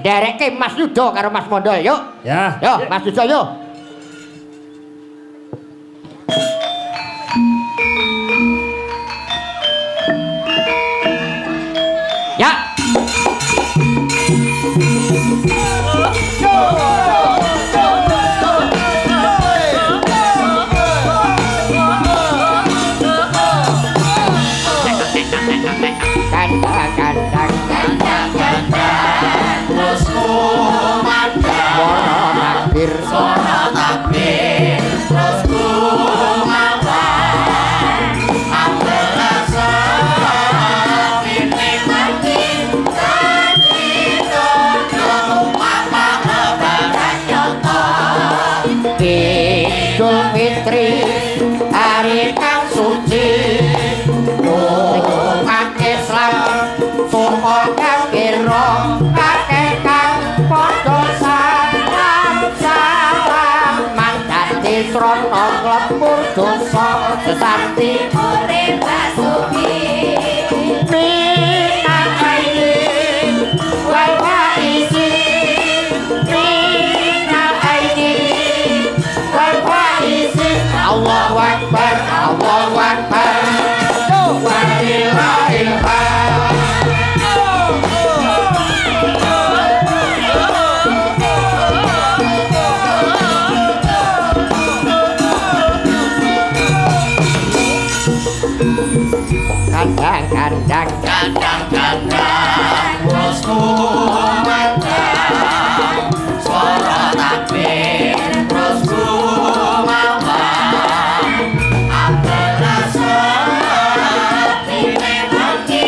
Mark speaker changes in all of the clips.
Speaker 1: Nderekke Mas Yuda karo Mas Mondol, yuk.
Speaker 2: Ya.
Speaker 1: Yo, Mas Yuda yo. Ya. Kandang kandang
Speaker 3: kandang kandang terus kumandang
Speaker 1: swara takbir,
Speaker 3: swara takbir terus kumandang ambelas sepine mati dadi tondo mapak lebaran nyata.
Speaker 1: Idul Fitri hari kang suci, umat Islam suka kira akeh kang padha salam salaman dadi srana nglebur dosa sesati
Speaker 3: urip basuki
Speaker 1: minal aidin wal faizin, minal aidin wal faizin. Allahu akbar, Allahu akbar, walillahil hamd. Kandang kandang
Speaker 3: kandang kandang terus kumandang swara takbir terus kumandang ambelas sepine mati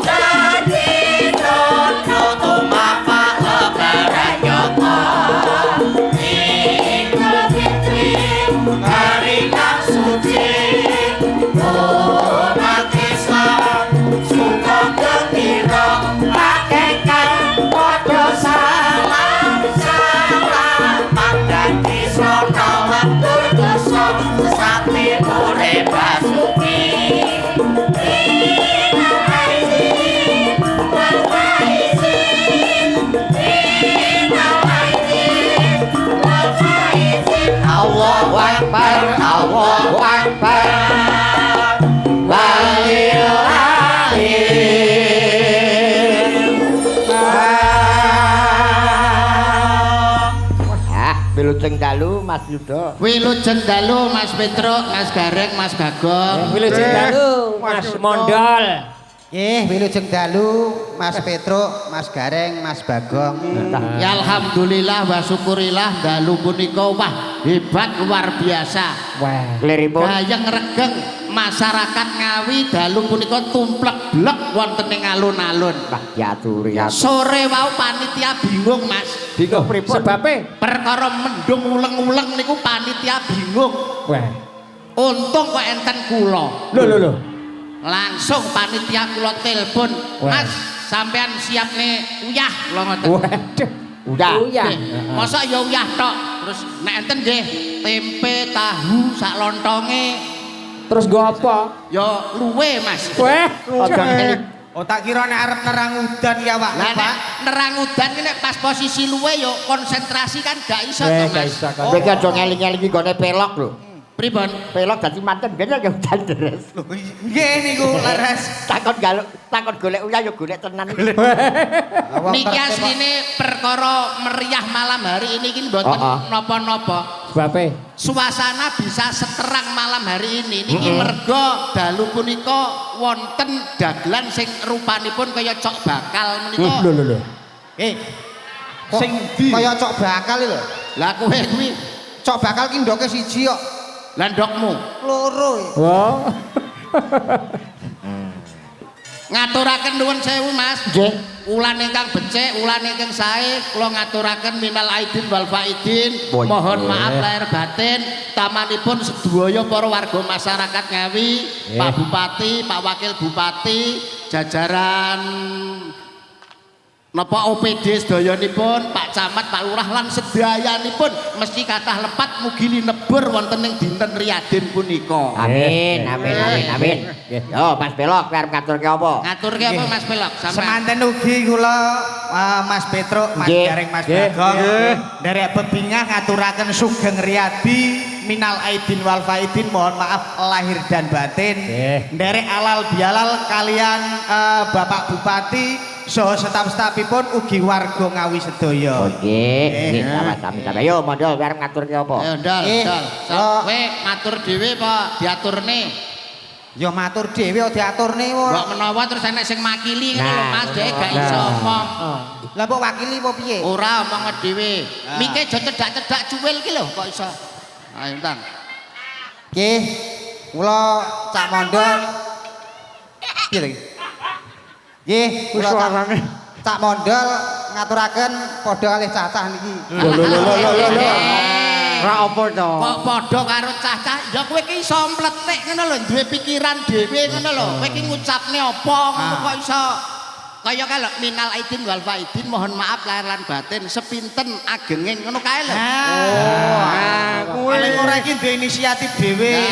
Speaker 3: dadi tondo tumapak lebaran nyata. Idul Fitri hari kang suci, umat Islam suka gembira
Speaker 1: akeh kang padha
Speaker 3: salam salaman dadi srana lebur dosa sesati urip basuki minal aidin wal faizin, minal aidin wal faizin.
Speaker 1: Allahu akbar, Allahu akbar, walillahil hamd. Ah, wilujeng dalu Mas Yuda.
Speaker 4: Wilujeng dalu Mas Petruk, Mas Gareng, Mas Bagong.
Speaker 2: Wilujeng dalu Mas Mondol.
Speaker 5: Nggih, wilujeng dalu Mas Petruk, Mas Gareng, Mas Bagong.
Speaker 4: Ya alhamdulillah wa syukurillah dalu punika wah hebat luar biasa.
Speaker 2: Wah.
Speaker 1: Kliripun
Speaker 4: Gayeng regeng masyarakat Ngawi dalu punika tumplek blek wonten ing alun-alun.
Speaker 1: wah diaturi.
Speaker 4: Sore wau panitia bingung, Mas.
Speaker 2: Bingung pripun? Sebabe?
Speaker 4: Perkara mendung uleng-uleng niku panitia bingung.
Speaker 2: Wah.
Speaker 4: Untung kok enten kula.
Speaker 2: Lho lho lho.
Speaker 4: Langsung panitia kula telepon,
Speaker 2: Wah.
Speaker 4: "Mas, sampean siapne uyah." Kula ngoten.
Speaker 2: Waduh.
Speaker 1: Udah.
Speaker 2: Uyah.
Speaker 4: Nggih. Mosok ya uyah tok. Terus nek enten nggih tempe, tahu sak lontonge
Speaker 2: Terus nggo apa?
Speaker 4: ya luwe, Mas.
Speaker 2: Wah.
Speaker 1: Aja ngeling.
Speaker 5: Oh tak kira nek arep nerang udan ya Pak.
Speaker 4: Lah nek nerang udan ki nek pas posisi luwe ya konsentrasi kan gak iso to,
Speaker 2: Eh, gak
Speaker 4: Mas.
Speaker 2: iso kan.
Speaker 1: Kowe iki aja ngeling-elingi gone pelok lho.
Speaker 4: Pripun?
Speaker 1: Pelok dadi manten ben ya udan deres.
Speaker 5: Lho nggih niku leres.
Speaker 1: Takon galuk, takon golek uyah ya golek tenan.
Speaker 4: Niki asline perkara meriah malam hari ini iki mboten
Speaker 1: Oh, oh.
Speaker 4: napa-napa.
Speaker 2: Sebabe?
Speaker 4: Suasana bisa seterang malam hari ini niki merga dalu punika wonten dagelan sing rupanipun kaya cok bakal menika.
Speaker 2: Lho lho lho.
Speaker 5: Eh. Sing ndi? Kaya cok bakal lho.
Speaker 4: Lah kowe kuwi
Speaker 5: Cok bakal ki ndoke siji kok.
Speaker 4: lah ndokmu.
Speaker 5: Loro.
Speaker 2: Wah.
Speaker 4: Ngaturaken nuwun sewu Mas.
Speaker 1: Nggih.
Speaker 4: Wulan ingkang becik, wulan ingkang sae, kula ngaturaken minal aidin wal faidin.
Speaker 1: Boy.
Speaker 4: Mohon maaf lahir batin, tamanipun sedaya para warga masyarakat Ngawi, Pak Bupati, Pak Wakil Bupati, jajaran Napa OPD sedayanipun, Pak Camat, Pak Lurah lan sedayanipun mesti kathah lepat mugi linebur wonten ing dinten Riyadin punika.
Speaker 1: Amin, amin, amin, amin. Yo, Mas Belok, kowe arep ngaturke apa?
Speaker 4: Ngaturke apa Mas Belok? Sampeyan.
Speaker 5: Semanten ugi kula Mas Petruk, Mas Gareng, Mas Bagong. Nderek bebingah ngaturaken sugeng riyadi minal aidin wal faidin, mohon maaf lahir dan batin. Nderek alal bihalal kalian Bapak Bupati saha staf-stafipun ugi warga Ngawi sedaya.
Speaker 1: Oke, nggih, sami-sami. Ayo, Mondol, kowe arep ngaturke apa?
Speaker 4: Ayo ndal, ndal. Kowe matur dhewe apa diaturne?
Speaker 5: Ya matur dhewe kok diaturne ora.
Speaker 4: Mbok menawa terus enek sing makili ngono lho Mas, dhek gak iso omong.
Speaker 5: Lah mbok wakili apa piye?
Speaker 4: Ora omong dhewe. Mike aja cedak-cedak cuwil ki lho kok iso. Ayo ndang.
Speaker 5: Nggih, kula Cak Mondol. Piye lho iki? Nggih, kula Cak Mondol ngaturaken padha kalih cacah niki.
Speaker 4: Lho lho lho lho lho.
Speaker 1: Ora apa to?
Speaker 4: Kok padha karo cacah? Ya kowe iki iso mletik ngono lho, duwe pikiran dhewe ngono lho. Kowe iki ngucapne apa ngono kok iso kaya kae lho minal aidin wal faidin, mohon maaf lahir lan batin, sepinten agenging ngono kae lho.
Speaker 5: Oh,
Speaker 6: paling ora iki duwe inisiatif dhewe.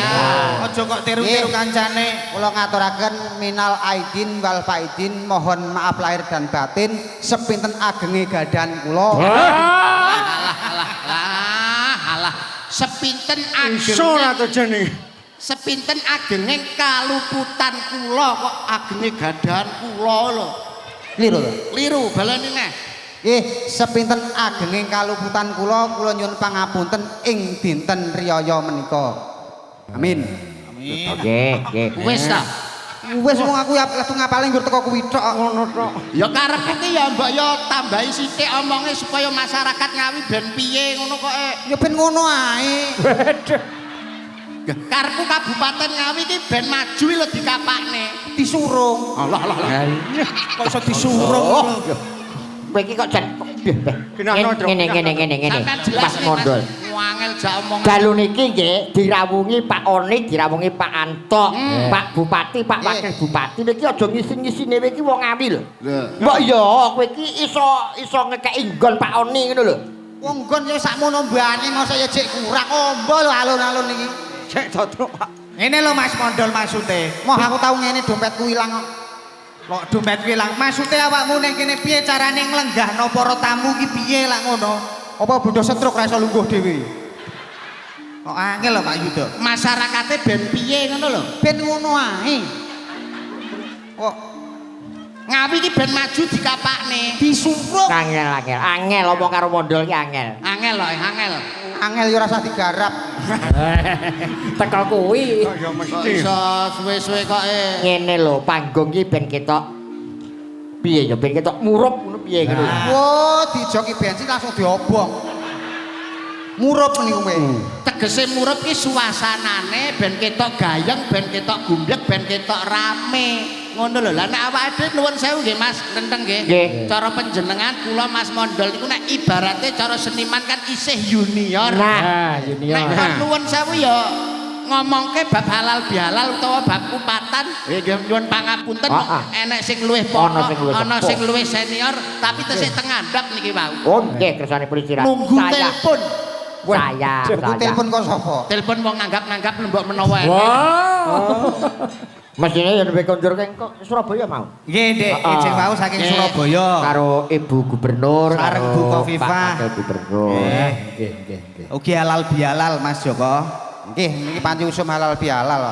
Speaker 6: Aja kok tiru-tiru kancane.
Speaker 5: Kula ngaturaken minal aidin wal faidin, mohon maaf lahir dan batin, sepinten agenge gadan kula.
Speaker 4: Alah alah alah alah. Sepinten agenge.
Speaker 7: Iso ora to jenenge.
Speaker 4: Sepinten agenge kaluputan kula kok agenge gadahan kula lho.
Speaker 5: Liru to?
Speaker 4: Liru, baleni neh.
Speaker 5: Nggih, sepinten agenge kaluputan kula, kula nyuwun pangapunten ing dinten riyaya menika. Amin.
Speaker 6: Amin.
Speaker 1: Oke, oke.
Speaker 4: Wis ta.
Speaker 5: Wis wong aku ya langsung ngapale nggur teko kuwi tok ngono tok.
Speaker 4: Ya karepku ki ya mbok ya tambahi sithik omonge supaya masyarakat Ngawi ben piye ngono kok.
Speaker 5: Ya ben ngono ae.
Speaker 4: Karepku Kabupaten Ngawi ki ben maju lho dikapakne.
Speaker 5: Disurung.
Speaker 4: Allah Allah Allah.
Speaker 6: Kok iso disurung lho.
Speaker 1: Kowe iki kok jan ngene ngene ngene ngene. Mas Mondol.
Speaker 4: Wangel jak omongan.
Speaker 1: Dalu niki nggih dirawungi Pak Oni, dirawungi Pak Anto, Pak Bupati, Pak Wakil Bupati niki aja ngisin-ngisine iki wong Ngawi lho. Mbok ya kowe iki iso ngekeki nggon Pak Oni ngono lho.
Speaker 5: Wong nggon ya sakmono mbane mosok ya jek kurang ombo lho alun-alun iki.
Speaker 7: Cek totok Pak.
Speaker 6: Ngene lho Mas Mondol maksude.
Speaker 5: Moh aku tau ngene dompetku ilang kok.
Speaker 6: Kok dompetku ilang? Maksude awakmu ning kene piye carane nglenggahno para tamu ki piye lak ngono?
Speaker 5: Apa bodoh stroke ra iso lungguh dhewe?
Speaker 6: Kok angel lho Pak Yudo.
Speaker 4: Masyarakate ben piye ngono lho.
Speaker 5: Ben ngono ae. Kok
Speaker 4: Ngawi ki ben maju dikapakne.
Speaker 5: Disurung.
Speaker 1: Angel angel. Angel omong karo Mondol ki angel.
Speaker 4: Angel lho, angel.
Speaker 5: Angel ya ora usah digarap.
Speaker 2: Teko kuwi.
Speaker 7: Ya mesti.
Speaker 4: Iso suwe-suwe kok
Speaker 1: Ngene lho, panggung ki ben ketok piye ya ben ketok murup ngono piye ngono.
Speaker 5: Wah, dijoki bensin langsung diobong. Murup niku kowe.
Speaker 4: Tegese murup ki suasanane ben ketok gayeng, ben ketok gumbyek, ben ketok rame. Ngono lho. Lah nek awake dhewe nuwun sewu nggih Mas, nenteng nggih. Cara panjenengan kula Mas Mondol niku nek ibarate cara seniman kan isih junior.
Speaker 2: Nah, junior.
Speaker 4: Nek nuwun sewu ya ngomongke bab halal bihalal utawa bab kupatan, nggih nyuwun pangapunten enek sing luwih pono, ana sing luwih senior tapi tesih teng ngandhap niki wau.
Speaker 1: Oh nggih kersanipun istirahat.
Speaker 4: Nunggu telepon.
Speaker 1: Saya,
Speaker 5: saya. Telepon kok sapa?
Speaker 4: Telepon wong nanggap-nanggap mbok menawa enek.
Speaker 2: Wah.
Speaker 1: Mesine yen nembe kondur kok Surabaya mau.
Speaker 6: Nggih, Dik, ijing wau saking Surabaya.
Speaker 1: Karo Ibu Gubernur,
Speaker 6: sareng Bu Khofifah.
Speaker 1: Pak Wakil Gubernur.
Speaker 2: Nggih, nggih, nggih.
Speaker 6: Ugi halal bihalal Mas Joko.
Speaker 5: Nggih, niki panci usum halal bihalal.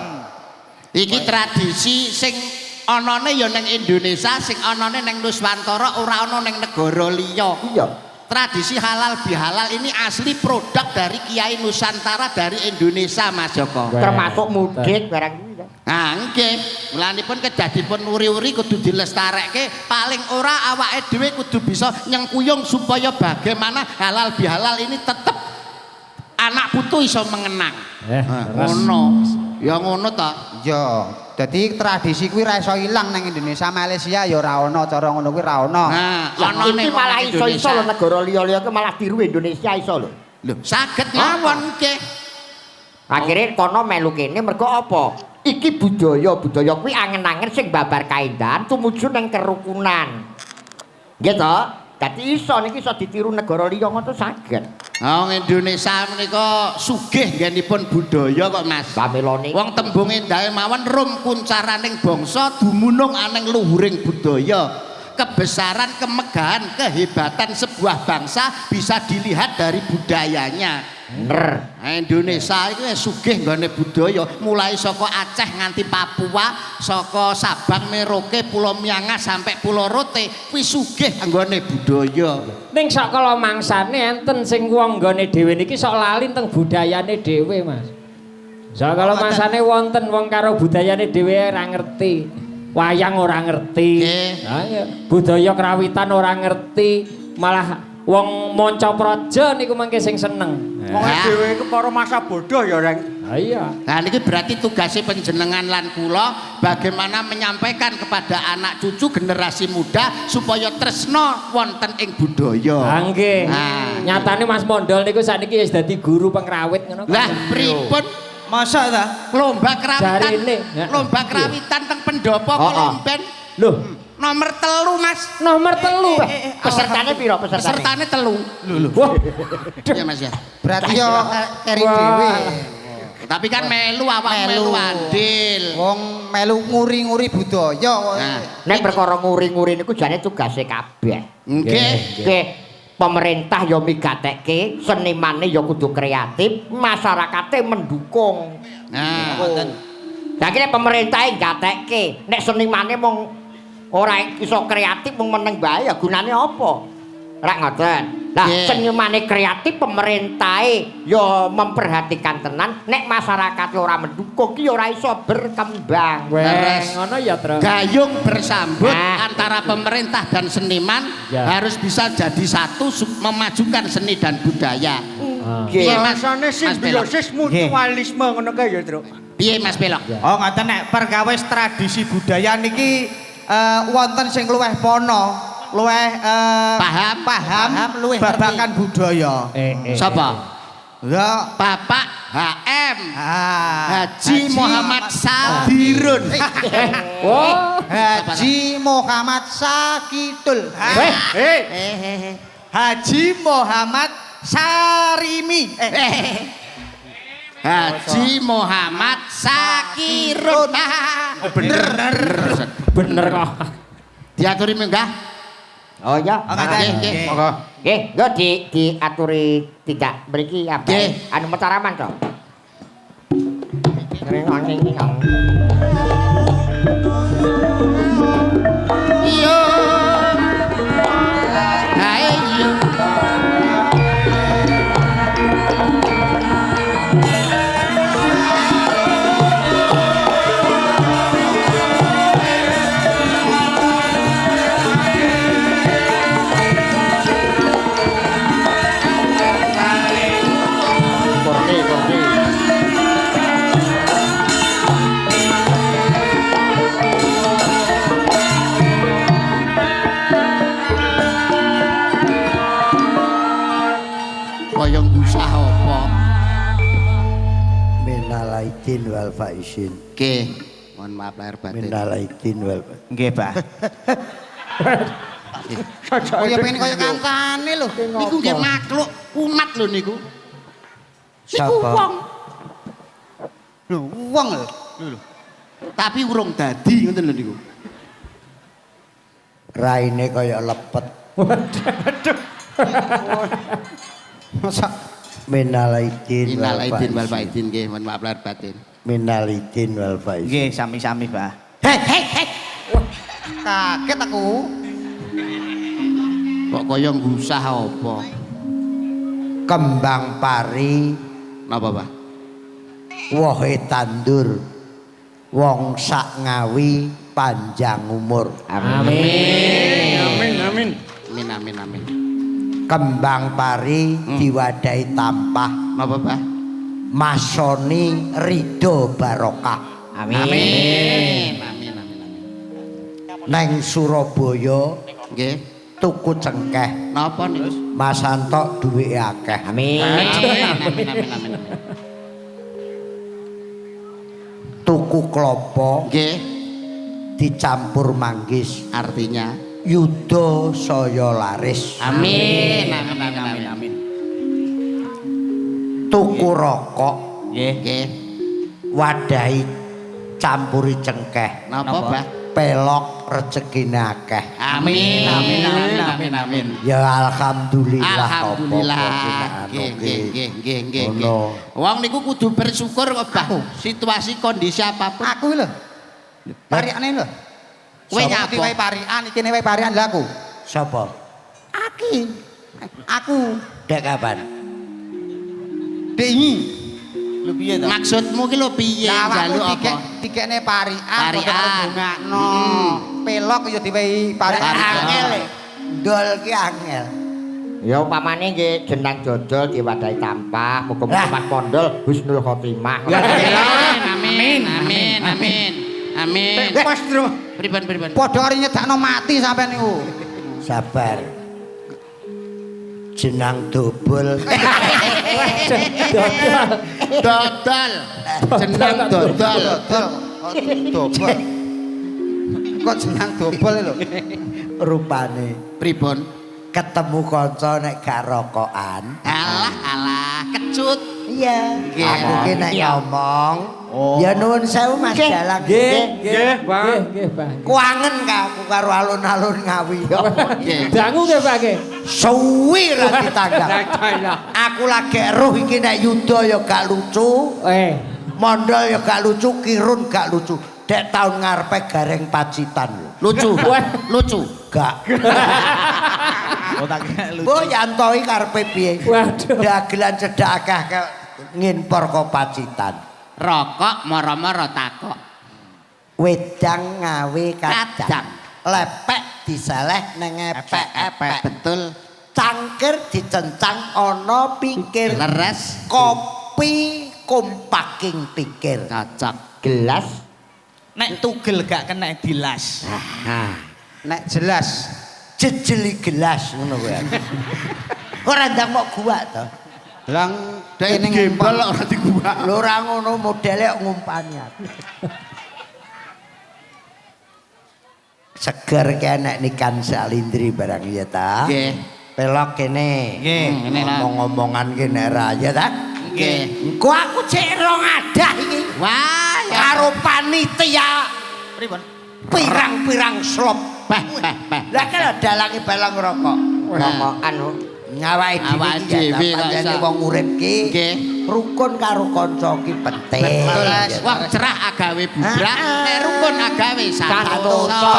Speaker 4: Iki tradisi sing anane ya ning Indonesia, sing anane ning Nuswantara, ora ana ning negara liya.
Speaker 1: Iya.
Speaker 4: Tradisi halal bihalal ini asli produk dari Kiai Nusantara dari Indonesia Mas Joko.
Speaker 1: Termasuk mudik barang kuwi.
Speaker 4: Nah, nggih. Mulanipun kedadipun uri-uri kudu dilestarekke, paling ora awake dhewe kudu bisa nyengkuyung supaya bagaimana halal bihalal ini tetep anak putu iso mengenang. Ngono. Ya ngono ta.
Speaker 5: Iya. Dadi tradisi kuwi ra iso ilang nang Indonesia, Malaysia ya ora ana cara ngono kuwi ra ana.
Speaker 4: Nah, ana
Speaker 1: iki malah iso-iso lho negara liya-liya ku malah tiru Indonesia iso lho.
Speaker 4: Lho, saged mawon nggih.
Speaker 1: Akhire kono melu kene mergo apa? Iki budaya, budaya kuwi angen-angen sing babar kaendahan tumuju nang kerukunan. Nggih to? Dadi iso niki iso ditiru negara liya ngoten saged.
Speaker 4: Wong Indonesia menika sugih nggenipun budaya kok, Mas.
Speaker 1: Pamela niki.
Speaker 4: Wong tembung endahe mawon rum kuncaraning bangsa dumunung aning luhuring budaya. Kebesaran, kemegahan, kehebatan sebuah bangsa bisa dilihat dari budayanya.
Speaker 1: Bener.
Speaker 4: Nah, Indonesia itu wis sugih nggone budaya, mulai saka Aceh nganti Papua, saka Sabang, Merauke, Pulau Miangas sampai Pulau Rote, kuwi sugih nggone budaya.
Speaker 2: Ning sok kala mangsane enten sing wong nggone dhewe niki sok lali teng budayane dhewe, Mas. Sok kala mangsane wonten wong karo budayane dhewe ora ngerti. Wayang ora ngerti. Ha iya, budaya krawitan ora ngerti, malah wong manca praja niku mangke sing seneng.
Speaker 7: Wong dhewe iku para masa bodoh ya, Reng.
Speaker 2: Ha iya.
Speaker 4: Nah niki berarti tugasnya panjenengan lan kula bagaimana menyampaikan kepada anak cucu generasi muda supaya tresno wonten ing budaya.
Speaker 2: Ha nggih.
Speaker 4: Nah,
Speaker 2: Nyatane Mas Mondol niku sakniki wis dadi guru pengrawit ngono.
Speaker 4: Lah pripun
Speaker 5: Masa ta?
Speaker 4: lomba kerawitan?
Speaker 2: Jarine.
Speaker 4: Lomba kerawitan teng pendopo
Speaker 1: Heeh.
Speaker 4: Kolomben
Speaker 2: Loh,
Speaker 4: nomor 3, Mas.
Speaker 2: nomor 3.
Speaker 1: Pesertane piro pesertane?
Speaker 4: Pesertane 3.
Speaker 5: Lho lho.
Speaker 2: Wah,
Speaker 4: Iya Mas ya.
Speaker 6: Berarti yo keri dhewe.
Speaker 4: Tapi kan melu awak melu andil.
Speaker 6: Wong melu nguri-nguri budaya kok.
Speaker 4: Nah,
Speaker 1: Nek perkara nguri-nguri niku jane tugase kabeh.
Speaker 4: nggih.
Speaker 1: Nggih, pemerintah ya migatekke, senimane ya kudu kreatif, masyarakate mendukung.
Speaker 4: Nah,
Speaker 1: Lah kene pemerintah gatekke, nek senimane mung ora iso kreatif mung meneng bae ya gunane apa? Rak ngoten. Lah senimane kreatif, pemerintahe ya memperhatikan tenan, nek masyarakat ora mendukung ki ya ora iso berkembang.
Speaker 2: weh, ngono ya, Tru.
Speaker 4: Gayung bersambut
Speaker 1: Nah.
Speaker 4: antara pemerintah dan seniman
Speaker 2: Ya.
Speaker 4: harus bisa jadi satu memajukan seni dan budaya.
Speaker 1: Nggih.
Speaker 4: Piye Mas?
Speaker 7: Bahasane
Speaker 4: Mas Pelok.
Speaker 7: simbiosis mutualisme ngono kae ya, Truk.
Speaker 4: Piye Mas Pelok?
Speaker 5: Oh ngoten nek perkawis tradisi budaya niki wonten sing luweh pono, luweh
Speaker 4: Paham.
Speaker 5: paham,
Speaker 6: Paham, luweh
Speaker 5: babakan budaya.
Speaker 4: Sapa?
Speaker 5: Ya,
Speaker 4: Bapak HM
Speaker 5: ah,
Speaker 4: Haji Muhammad Sadirun.
Speaker 2: Wah.
Speaker 6: Haji Muhammad Sakidul.
Speaker 2: Eh,
Speaker 5: Haji Muhammad Sarimi.
Speaker 4: Haji Muhammad Sakirun. Oh, bener.
Speaker 2: Bener kok.
Speaker 4: Diaturi munggah.
Speaker 1: Oh ya.
Speaker 5: Oh, ngoten.
Speaker 4: Nggih, nggih.
Speaker 5: Monggo.
Speaker 1: Nggih, nggo diaturi tidak mriki apa?
Speaker 4: Nggih.
Speaker 1: Anu Mataraman to.
Speaker 4: Iya. Hae iya.
Speaker 1: Kordi, kordi.
Speaker 4: Kaya ngusah apa?
Speaker 8: Minal aidin wal faizin.
Speaker 4: Nggih. Mohon maaf lahir batin.
Speaker 8: Minal aidin wal faizin.
Speaker 5: Nggih, Pak.
Speaker 6: Kaya pengen kaya kancane lho.
Speaker 4: Niku nggih makhluk umat lho niku. Niku
Speaker 8: Sapa?
Speaker 4: wong.
Speaker 6: Lho wong lho.
Speaker 4: Tapi urung dadi ngoten lho niku.
Speaker 8: Raine kaya lepet.
Speaker 6: Masa
Speaker 8: Minal aidin
Speaker 4: Minal
Speaker 8: wal
Speaker 4: aidin wal
Speaker 8: faizin.
Speaker 4: faizin nggih, mohon maaf lahir batin.
Speaker 8: Minal aidin wal faizin.
Speaker 5: Nggih, sami-sami, Pak.
Speaker 4: Hei hei hei.
Speaker 6: kaget aku.
Speaker 4: Kok kaya ngusah apa?
Speaker 8: Kembang pari
Speaker 4: Napa, Pak?
Speaker 8: wohe tandur. Wong sak Ngawi panjang umur.
Speaker 2: Amin.
Speaker 7: Amin, amin.
Speaker 4: Amin amin amin.
Speaker 8: Kembang pari diwadahi tampah.
Speaker 4: Napa, Pak?
Speaker 8: Masoni ridho barokah.
Speaker 1: Amin.
Speaker 4: Amin amin amin amin.
Speaker 8: Neng Surabaya
Speaker 4: Nggih.
Speaker 8: tuku cengkeh.
Speaker 4: Napa niku?
Speaker 8: Mas Antok duwike akeh.
Speaker 1: Amin.
Speaker 4: Amin amin amin amin.
Speaker 8: Tuku klopo
Speaker 4: Nggih,
Speaker 8: dicampur manggis.
Speaker 4: artinya
Speaker 8: Yuda saya laris.
Speaker 4: Amin. Amin amin amin amin.
Speaker 8: Tuku rokok
Speaker 4: Nggih. Nggih.
Speaker 8: Wadahi campuri cengkeh.
Speaker 4: Napa, Bah?
Speaker 8: Pelok rezekine akeh.
Speaker 4: Amin. Amin amin amin amin.
Speaker 8: Ya alhamdulillah.
Speaker 4: Alhamdulillah. Nggih nggih nggih nggih nggih. Wong niku kudu bersyukur kok, Bah. Situasi kondisi apapun.
Speaker 5: Aku lho. Parikane lho.
Speaker 4: Kowe
Speaker 5: nyapa? Wae parikan iki wae parikan lha aku.
Speaker 8: Sapa?
Speaker 5: Aki. Aku.
Speaker 8: Dek kapan?
Speaker 5: Dek ingi. Lho piye to?
Speaker 4: Maksudmu ki lho piye njaluk apa?
Speaker 5: Dikekne parikan
Speaker 4: padha
Speaker 5: karo ndongakno. Pelok ya diwehi parikan.
Speaker 8: Angel. Ndol ki angel.
Speaker 1: Ya umpamane nggih jenang dodol diwadahi tampah, muga-muga Mas Pondol husnul khotimah.
Speaker 4: Amin amin amin. Amin.
Speaker 5: Pas terus.
Speaker 4: Pripun pripun.
Speaker 5: Padha arep nyedakno mati sampean niku.
Speaker 8: Sabar. Jenang dobol.
Speaker 2: Dodol.
Speaker 4: Dodol. Jenang dodol.
Speaker 5: Dodol. Dobol. Kok jenang dobol lho.
Speaker 8: Rupane
Speaker 4: pripun?
Speaker 8: Ketemu kanca nek gak rokokan.
Speaker 4: Alah alah, kecut.
Speaker 8: Iya. Aku ki nek ngomong, ya nuwun sewu Mas Dalang.
Speaker 2: Nggih, nggih, Pak. Nggih, Pak.
Speaker 8: Kuangen ka aku karo alun-alun Ngawi.
Speaker 2: Dangu nggih, Pak nggih.
Speaker 8: Suwi ra ditanggap. Aku lagi eruh iki nek Yuda ya gak lucu. Mondol ya gak lucu, Kirun gak lucu. Dek tahun ngarepe Gareng Pacitan lho.
Speaker 4: Lucu. Lucu.
Speaker 8: Gak.
Speaker 5: Oh tak lucu.
Speaker 8: Mbok Yanto iki karepe piye?
Speaker 2: Waduh.
Speaker 8: Dagelan cedhak akeh ngimpor ko Pacitan.
Speaker 4: Rokok moro-moro takok.
Speaker 8: Wedang Ngawe kadang. Lepek diseleh nang epek-epek.
Speaker 4: Betul.
Speaker 8: Cangkir dicencang ana pikir.
Speaker 4: Leres.
Speaker 8: Kopi kompaking pikir.
Speaker 4: Cocok.
Speaker 1: Gelas.
Speaker 5: Nek tugel gak kena dilas. Nek jelas
Speaker 8: jejeli gelas ngono kuwi. Ora ndang mok gua to.
Speaker 5: Lah
Speaker 4: dek gembel ora diguwak.
Speaker 8: Lho ora ngono modele kok ngumpani aku. Seger ki enek Niken Salindri barang ya ta.
Speaker 4: Nggih.
Speaker 8: Pelok kene.
Speaker 5: Nggih,
Speaker 8: ngomong-ngomongan ki nek ra ya ta.
Speaker 4: Nggih.
Speaker 8: Engko aku cek rong adah iki.
Speaker 4: Wah, ya
Speaker 8: karo panitia.
Speaker 5: Pripun?
Speaker 8: Pirang-pirang slop.
Speaker 4: Bah, bah, bah.
Speaker 8: Lah kan dalange balang rokok.
Speaker 1: Rokokan
Speaker 8: ngawake dhewe iki pancene wong urip ki.
Speaker 4: Nggih.
Speaker 8: Rukun karo kanca ki penting.
Speaker 4: Betul. Wong cerah agawe bubrah, nek rukun agawe santosa.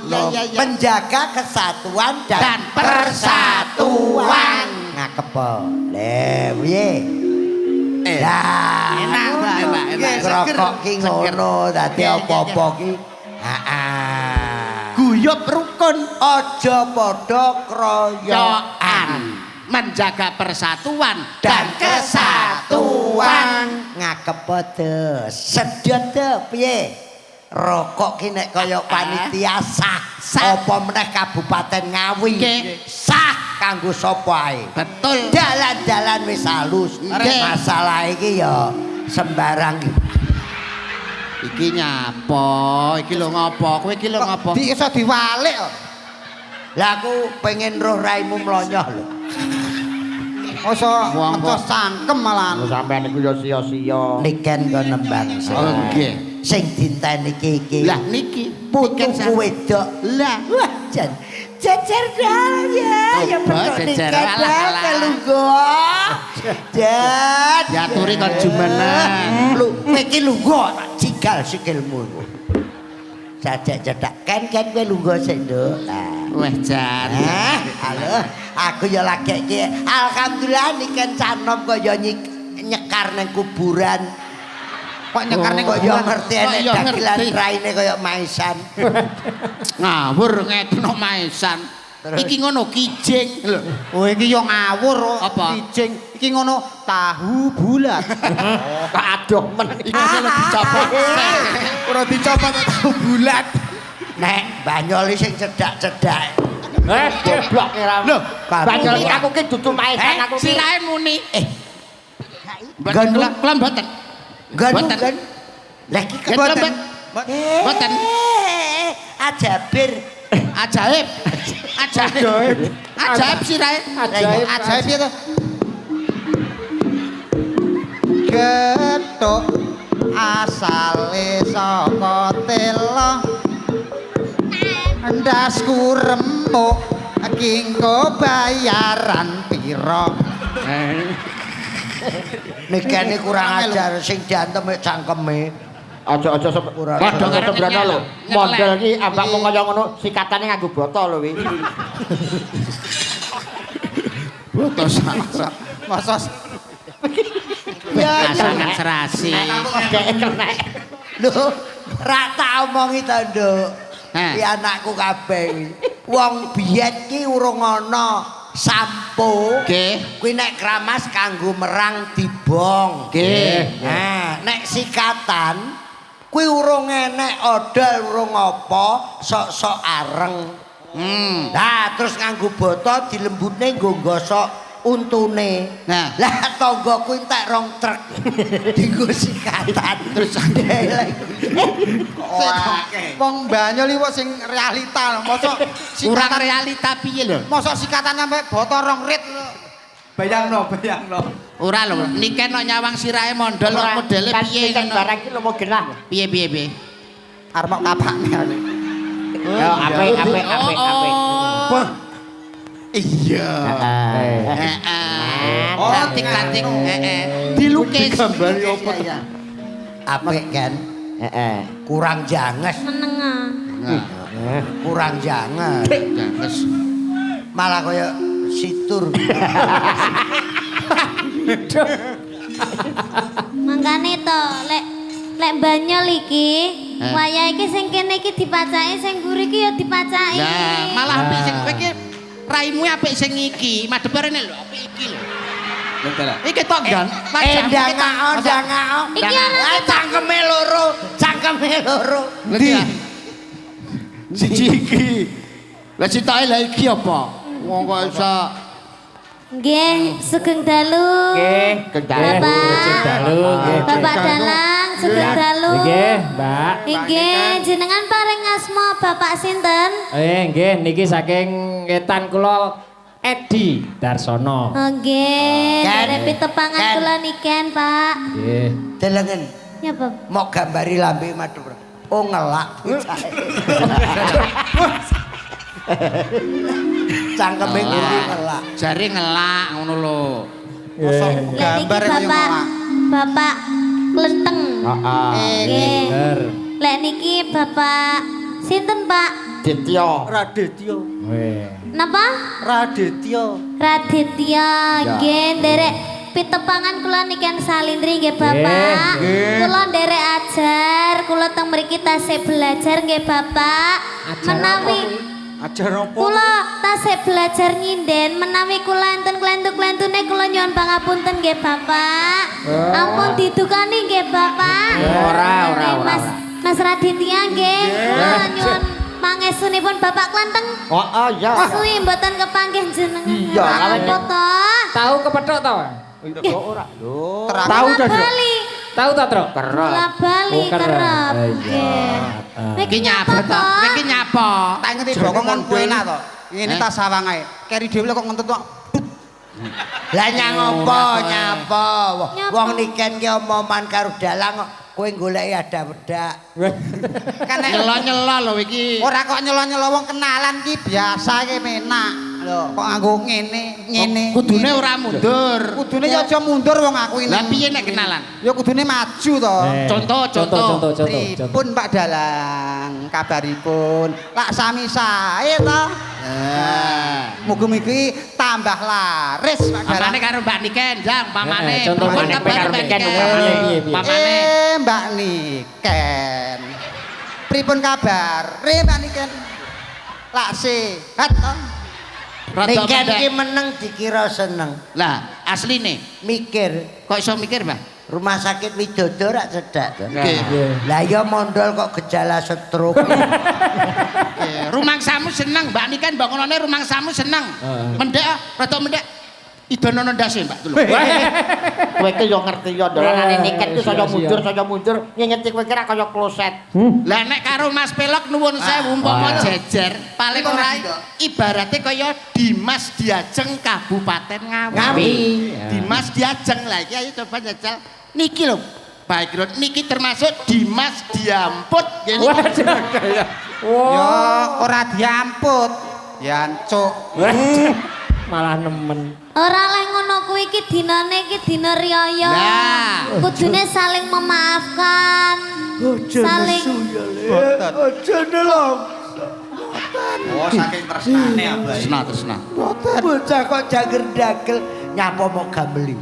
Speaker 8: Iya iya iya. Menjaga kesatuan dan
Speaker 4: persatuan.
Speaker 8: Ngakepo. Lha piye? Lah,
Speaker 5: enak,
Speaker 4: enak, enak.
Speaker 8: Rokok ki ngono, dadi apa-apa ki. Heeh.
Speaker 4: Guyub rukun,
Speaker 8: aja padha kroyokan.
Speaker 4: Menjaga persatuan dan kesatuan.
Speaker 8: Ngakepo te, sedot te piye? Rokok ki nek kaya panitia sah, apa meneh Kabupaten Ngawi sah kanggo sapa ae.
Speaker 4: Betul.
Speaker 8: Dalan-dalan wis halus. Masalah iki ya sembarang.
Speaker 4: Iki nyapa? Iki lho ngopo? Kowe iki lho ngopo?
Speaker 5: Di iso diwalik kok.
Speaker 8: Lah aku pengen roh raimu mlonyoh lho.
Speaker 5: Mosok ngecos cangkem malahan.
Speaker 1: Sampeyan niku ya sia-sia.
Speaker 8: Niken kon nembang.
Speaker 4: Oh nggih.
Speaker 8: Sing dinteni iki iki.
Speaker 4: Lah niki
Speaker 8: putuku wedok.
Speaker 4: Lah
Speaker 8: wah jan jejer dal ya ya
Speaker 4: Coba jejer alah alah.
Speaker 8: Lungguh. Jan
Speaker 4: diaturi kon jumeneng.
Speaker 8: Lho kowe iki lungguh tak cigal sikilmu iku. Jajak cedak ken-ken kowe lungguh sik, Nduk. Lah.
Speaker 4: Wah jan.
Speaker 8: Halo, aku ya lagi iki. Alhamdulillah Niken canom kaya nyekar nang kuburan.
Speaker 5: Kok nyekar ning
Speaker 8: Kok ya ngerti
Speaker 4: Kok
Speaker 8: enek
Speaker 4: ya
Speaker 8: dagelan
Speaker 4: ngerti.
Speaker 8: raine kaya maisan.
Speaker 4: Ngawur ngetno maisan. Iki ngono kijing lho.
Speaker 5: Oh iki yo ngawur kok.
Speaker 4: Apa?
Speaker 5: Kijing. Iki ngono tahu bulat.
Speaker 1: Kok adoh men.
Speaker 4: Iki lho dicopot.
Speaker 5: Ora dicopot tahu bulat.
Speaker 8: Nek banyol sing cedak-cedak.
Speaker 1: Goblok ora.
Speaker 4: Lho,
Speaker 1: Banyol iki aku ki dudu maisan aku ki.
Speaker 4: Sirahe muni.
Speaker 8: Mboten.
Speaker 4: Kula kula mboten.
Speaker 8: Mboten. Lah iki
Speaker 4: Mboten. Mboten.
Speaker 8: Ajabir.
Speaker 4: Ajaib. Ajaib. Ajaib sirahe.
Speaker 2: Ajaib.
Speaker 6: Ajaib piye to? Gethuk asale saka tela. Endasku remuk kingko bayaran pira?
Speaker 8: Nikene kurang ajar sing diantem mek cangkeme.
Speaker 1: Aja-aja
Speaker 4: Padha karo
Speaker 1: sembrana lho.
Speaker 4: nyelek.
Speaker 1: Mondel iki ambakmu kaya ngono sikatane nganggo botol lho wi.
Speaker 4: Boto sak.
Speaker 6: Masa
Speaker 4: Pasangan serasi.
Speaker 1: Dek kenek.
Speaker 8: Lho, ra tak omongi to, Nduk.
Speaker 4: Heh.
Speaker 8: Ki anakku kabeh kuwi. Wong biyen ki urung ana sampo.
Speaker 4: Nggih.
Speaker 8: Kuwi nek kramas kanggo merang dibong.
Speaker 4: Nggih.
Speaker 8: Nah, nek sikatan kuwi urung enek odol, urung apa, sok-sok areng. Lah terus nganggo boto dilembutne nggo gosok untune.
Speaker 4: Nah.
Speaker 8: Lah tanggaku entek rong truk. Dinggo sikatan
Speaker 4: Terus
Speaker 6: wong Banyol iki wong sing realita lho. Mosok
Speaker 4: kurang
Speaker 6: sikatan
Speaker 4: realita piye lho?
Speaker 6: mosok sikatan sampe boto rong rit.
Speaker 5: Bayangno, bayangno.
Speaker 4: Ora lho, niken kok nyawang sirahe mondol kok modele piye
Speaker 1: Kan
Speaker 4: ngono.
Speaker 1: barang iki lho mau genah.
Speaker 4: Piye piye piye?
Speaker 6: Arep mok kapakne.
Speaker 1: Yo apik apik apik apik.
Speaker 4: Oh. Iya.
Speaker 1: Heeh.
Speaker 4: Heeh.
Speaker 6: Oh,
Speaker 4: Cantik-cantik, heeh. Dilukis.
Speaker 7: Digambari apa to?
Speaker 8: Apik kan?
Speaker 1: Heeh.
Speaker 8: Kurang janges,
Speaker 3: Menengah.
Speaker 4: Nah,
Speaker 8: kurang janges.
Speaker 4: janges.
Speaker 8: Malah kaya situr.
Speaker 3: Mangkane to, lek lek Banyol iki,
Speaker 4: Eh.
Speaker 3: wayah iki sing kene iki dipacaki, sing mburi iki ya dipacaki.
Speaker 4: Lah, malah apik sing kowe iki raimu apik sing iki, madhep rene lho, apik iki lho. Iki tok gan.
Speaker 8: Ndangao, ndangao.
Speaker 3: Iki ora
Speaker 8: Ah, cangkeme loro, cangkeme loro.
Speaker 4: Ndi? Siji iki. Lah citoke lah iki apa? Wong kok iso
Speaker 3: Nggih, sugeng dalu.
Speaker 1: Nggih,
Speaker 3: Bapak.
Speaker 2: Sugeng dalu, nggih.
Speaker 3: Bapak Dalang, sugeng dalu.
Speaker 2: Nggih, Mbak.
Speaker 3: Nggih, jenengan paring asma Bapak sinten?
Speaker 2: Nggih, niki saking ngetan kula Edi Darsono.
Speaker 3: Oh, nggih,
Speaker 8: Ken.
Speaker 3: derek pitepangan
Speaker 8: Ken.
Speaker 3: kula niken, Pak.
Speaker 2: Nggih.
Speaker 8: Delengen,
Speaker 3: Nyapa?
Speaker 8: mok gambari lambe madhep. Oh ngelak bocah. Cangkeme kuwi ngelak.
Speaker 4: Jare ngelak ngono lho.
Speaker 6: Mosok
Speaker 3: Lek niki
Speaker 6: gambar kaya
Speaker 3: Bapak
Speaker 6: ngelak.
Speaker 3: Bapak Klenteng.
Speaker 1: Heeh.
Speaker 3: Nggih.
Speaker 2: Bener.
Speaker 3: Lek niki Bapak sinten, Pak?
Speaker 1: Ditya.
Speaker 7: Raditya.
Speaker 2: Weh.
Speaker 3: Napa?
Speaker 7: Raditya.
Speaker 3: Raditya nggih nderek pitepangan kula niken salindri nggih Bapak. Kula nderek ajar, kula teng mriki tasih belajar nggih Bapak. Menawi
Speaker 7: Ajar apa?
Speaker 3: kula tasih belajar nyinden, menawi kula enten klentu-klentune kula nyuwun pangapunten nggih Bapak. Ampun didukani nggih Bapak.
Speaker 1: Ora, ora, ora.
Speaker 3: Mas Mas Raditya nggih, kula nyuwun pangestunipun Bapak Klenteng.
Speaker 1: Heeh, iya.
Speaker 3: Suwi mboten kepanggih jenengan.
Speaker 1: Iya,
Speaker 3: Apa to?
Speaker 2: Tahu kepethuk to?
Speaker 1: Ora. Lho.
Speaker 6: Terang.
Speaker 7: Tahu
Speaker 3: Bola
Speaker 7: ta, Dok?
Speaker 3: Bali.
Speaker 2: Tahu ta, Truk?
Speaker 1: Kerep.
Speaker 3: Bola Bali
Speaker 2: Oh, kerep.
Speaker 3: kerep.
Speaker 2: Iya.
Speaker 3: Nggih. Kowe
Speaker 4: Iki nyapa to? Kowe iki nyapa?
Speaker 6: Tak ngerti bokong kon enak to. Ngene
Speaker 4: Eh?
Speaker 6: ta sawang ae. Keri dhewe kok ngentut kok.
Speaker 8: Lah nyang apa, nyapa?
Speaker 3: Nyapa?
Speaker 8: Wong niken ki omongan karo dalang kok kowe goleki ada wedak.
Speaker 6: Kan nek
Speaker 4: Nyelo-nyelo lho iki.
Speaker 6: ora kok nyelo-nyelo wong kenalan ki biasa ki menak. Lho, kok nganggo ngene, ngene.
Speaker 4: Kudune ora mundur.
Speaker 6: Kudune ya aja mundur wong aku ini.
Speaker 4: Lah piye nek kenalan?
Speaker 6: Ya kudune maju to.
Speaker 4: Contoh,
Speaker 2: Contoh,
Speaker 4: contoh.
Speaker 2: contoh, contoh. contoh.
Speaker 6: Pripun Pak Dalang kabaripun? Lak sami sae to.
Speaker 4: Nah.
Speaker 6: Mugi-mugi tambah laris Pak Dalang.
Speaker 4: Pamane karo Mbak Niken, Jang, pamane.
Speaker 2: Contoh,
Speaker 4: Pamane
Speaker 1: pamane
Speaker 4: karo
Speaker 1: karo
Speaker 4: Mbak
Speaker 1: Niken,
Speaker 4: Niken.
Speaker 2: pamane. Piye, piye?
Speaker 4: Pamane.
Speaker 6: Mbak Niken. Pripun kabar? Re Mbak Niken. Lak sehat to.
Speaker 4: Rada
Speaker 8: Niken
Speaker 4: mendek.
Speaker 8: ki meneng dikira seneng.
Speaker 4: Lah, asline
Speaker 8: Mikir
Speaker 4: kok iso mikir, Mbah?
Speaker 8: rumah sakit Widodo rak cedak to.
Speaker 4: Nggih.
Speaker 8: Lah ya mondol kok gejala stroke.
Speaker 4: Nggih. Rumangsamu seneng, Mbak Niken bangunane rumangsamu seneng.
Speaker 2: Heeh.
Speaker 4: Mendek, ah, rada mendek. Idonono ndase, Mbak. Lho.
Speaker 1: Kowe iki yo ngerti yo dolanane niket ki saya mundur ngingeti kowe ki ra kaya kloset.
Speaker 4: Lah nek karo Mas Pelok nuwun sewu umpama jejer paling ora ibarate kaya Dimas Diajeng Kabupaten Ngawi.
Speaker 8: Ngawi.
Speaker 4: Dimas Diajeng lah iki ayo coba jajal niki lho. Baik lho niki termasuk Dimas Diamput nggih.
Speaker 6: Ya ora diamput. Ya ancuk.
Speaker 2: Malah nemen.
Speaker 3: Ora leh ngono kuwi iki dinane iki dina riyaya. Kudune saling memaafkan. Saling
Speaker 8: aja nelong.
Speaker 5: Oh saking tresnane abahe.
Speaker 4: Tresna tresna.
Speaker 8: Bocah kok janger dagel nyapa mok gameli.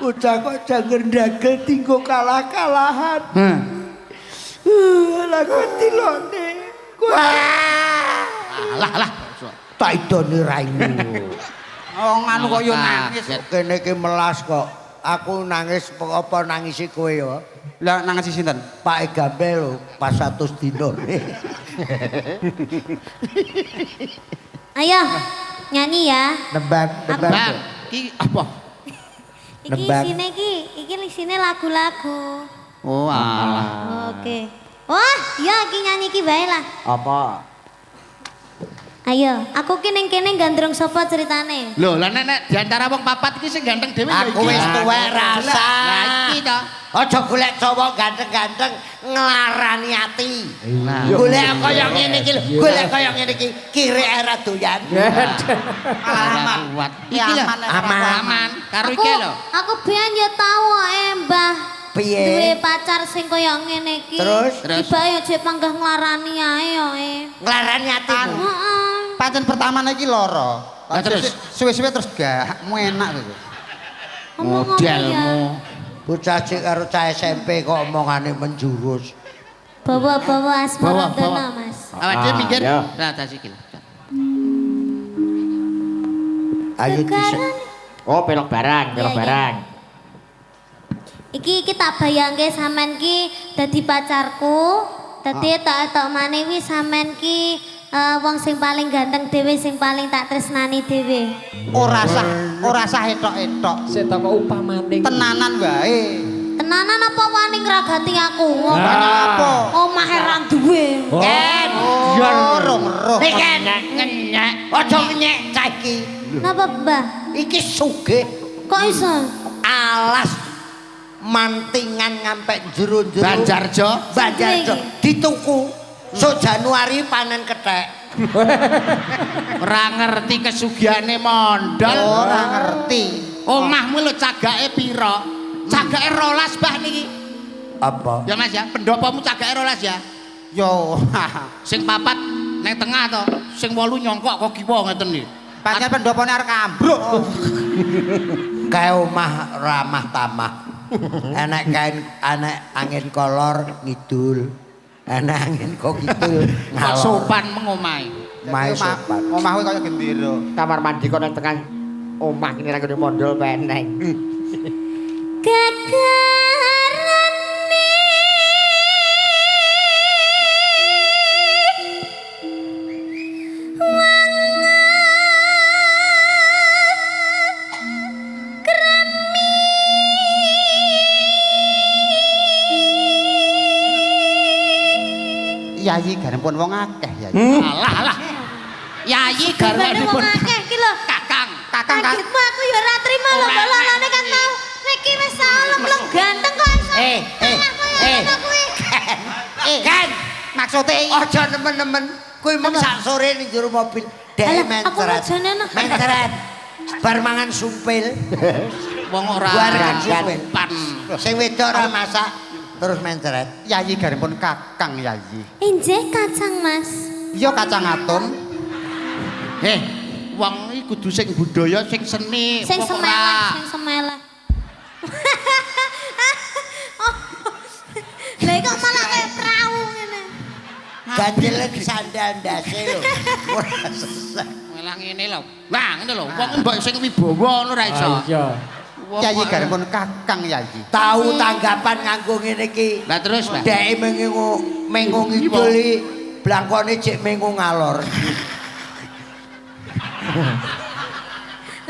Speaker 8: Bocah kok janger dagel tinggo kalah-kalahan. Lah kok tilone.
Speaker 4: Lah lah.
Speaker 8: Tak idone raimu.
Speaker 6: Oh nganu kok yo nangis.
Speaker 8: Kene iki melas kok. Aku nangis apa nangisi kowe ya?
Speaker 6: Lah nangisi sinten?
Speaker 8: Pak Gambel lho pas 100 dino.
Speaker 3: Ayo nyanyi ya.
Speaker 8: Nembang, nembang.
Speaker 4: Iki apa?
Speaker 3: Iki isine iki, iki isine lagu-lagu.
Speaker 4: Oh alah.
Speaker 3: Oke. Wah, ya iki nyanyi iki bae lah.
Speaker 1: Apa?
Speaker 3: Ayo, aku ki ning kene gandrung sapa ceritane?
Speaker 4: Lho, lah nek di antara wong papat iki sing ganteng dhewe ya iki.
Speaker 8: Aku wis tuwek rasa.
Speaker 4: Lah iki to.
Speaker 8: Aja golek cowok ganteng-ganteng nglarani ati. Golek kaya ngene iki lho, golek kaya ngene iki kire era doyan.
Speaker 6: Malah aman.
Speaker 4: Iki lho, aman. Karo iki lho.
Speaker 3: Aku biyen ya tau Mbah.
Speaker 8: Piye?
Speaker 3: Duwe pacar sing kaya ngene iki.
Speaker 8: Terus
Speaker 3: tibake aja panggah nglarani ae yo.
Speaker 8: Nglarani atimu.
Speaker 3: Heeh.
Speaker 6: Pancen pertamane iki lara.
Speaker 4: Lah terus
Speaker 6: suwe-suwe terus gak enak gitu.
Speaker 4: Modelmu.
Speaker 8: Bocah cek karo cah SMP kok omongane menjurus.
Speaker 3: Bawa-bawa asmara Mas.
Speaker 4: Awake dhewe minggir. Lah tas iki.
Speaker 8: Ayo dhisik.
Speaker 1: Oh, pelok barang, pelok barang.
Speaker 3: Iki iki tak bayangke sampean ki dadi pacarku, dadi tok-tok maneh wi sampean ki wong sing paling ganteng dhewe, sing paling tak tresnani dhewe.
Speaker 6: Ora sah etok-etok.
Speaker 2: Sik tok upamane.
Speaker 6: Tenanan wae.
Speaker 3: Tenanan apa wani ngragati aku?
Speaker 6: Apa?
Speaker 3: Omahe ra duwe.
Speaker 8: Ken,
Speaker 6: roh.
Speaker 8: Ken,
Speaker 4: ngenyek.
Speaker 8: Aja ngenyek cah iki.
Speaker 3: Napa, Mbah?
Speaker 8: Iki sugih.
Speaker 3: Kok iso?
Speaker 8: Alas mantingan ngampe jero-jero
Speaker 4: Banjarjo,
Speaker 8: Banjarjo dituku. Sok Januari panen kethek.
Speaker 4: Ora ngerti kesugihane mondol.
Speaker 6: Ora ngerti.
Speaker 4: Omahmu lho cagake pira? Cagake 12 bah niki.
Speaker 8: Apa?
Speaker 4: Ya Mas ya, pendopomu cagake 12 ya.
Speaker 6: Yo.
Speaker 4: Sing papat nang tengah to, sing 8 nyongkok kok kiwa ngeten iki.
Speaker 6: Pancen pendopone arep ambruk.
Speaker 8: Kae omah ramah tamah. Enek kain, enek angin kolor ngidul. Enek angin kok kidul ngalor.
Speaker 4: Sopan mengomahi.
Speaker 8: Omahe sopan.
Speaker 6: Omahku kaya gendera.
Speaker 1: Kamar mandi kok nang tengah omah kene ra mondol peneng.
Speaker 3: Gegarane
Speaker 6: Yayi garwanipun wong akeh Yayi.
Speaker 4: Alah alah. Yayi garwanipun
Speaker 3: wong akeh iki lho.
Speaker 4: Kakang,
Speaker 6: kakang.
Speaker 3: Kagetmu aku ya ora trimo lho bololane kan tau. Niki wis saulem-lem ganteng kok iso.
Speaker 8: Kan
Speaker 6: maksude
Speaker 8: aja nemen-nemen kuwi mung sak sore ning jero mobil dhek mencret. Mencret. Bar mangan sumpil.
Speaker 4: Wong ora
Speaker 8: sumpil. Sing wedok ora masak. Terus mencret.
Speaker 6: Yayi garwanipun kakang Yayi.
Speaker 3: Injih kacang Mas.
Speaker 6: Iya kacang atom.
Speaker 4: Wong iki kudu sing budaya, sing seni.
Speaker 3: Sing semeleh, sing semeleh. Lah kok malah kaya prau ngene.
Speaker 8: Ganjelen sandal ndase lho. Ora sesek.
Speaker 4: Malah ngene lho. Lah ngene lho, wong mbok sing wibawa ngono ora iso.
Speaker 2: Iya.
Speaker 6: Yayi garwanipun kakang Yayi.
Speaker 8: Tahu tanggapan nganggo ngene iki.
Speaker 4: Lah terus, Mbak.
Speaker 8: Dheke mengo ngidul iki blangkone jek mengo ngalor.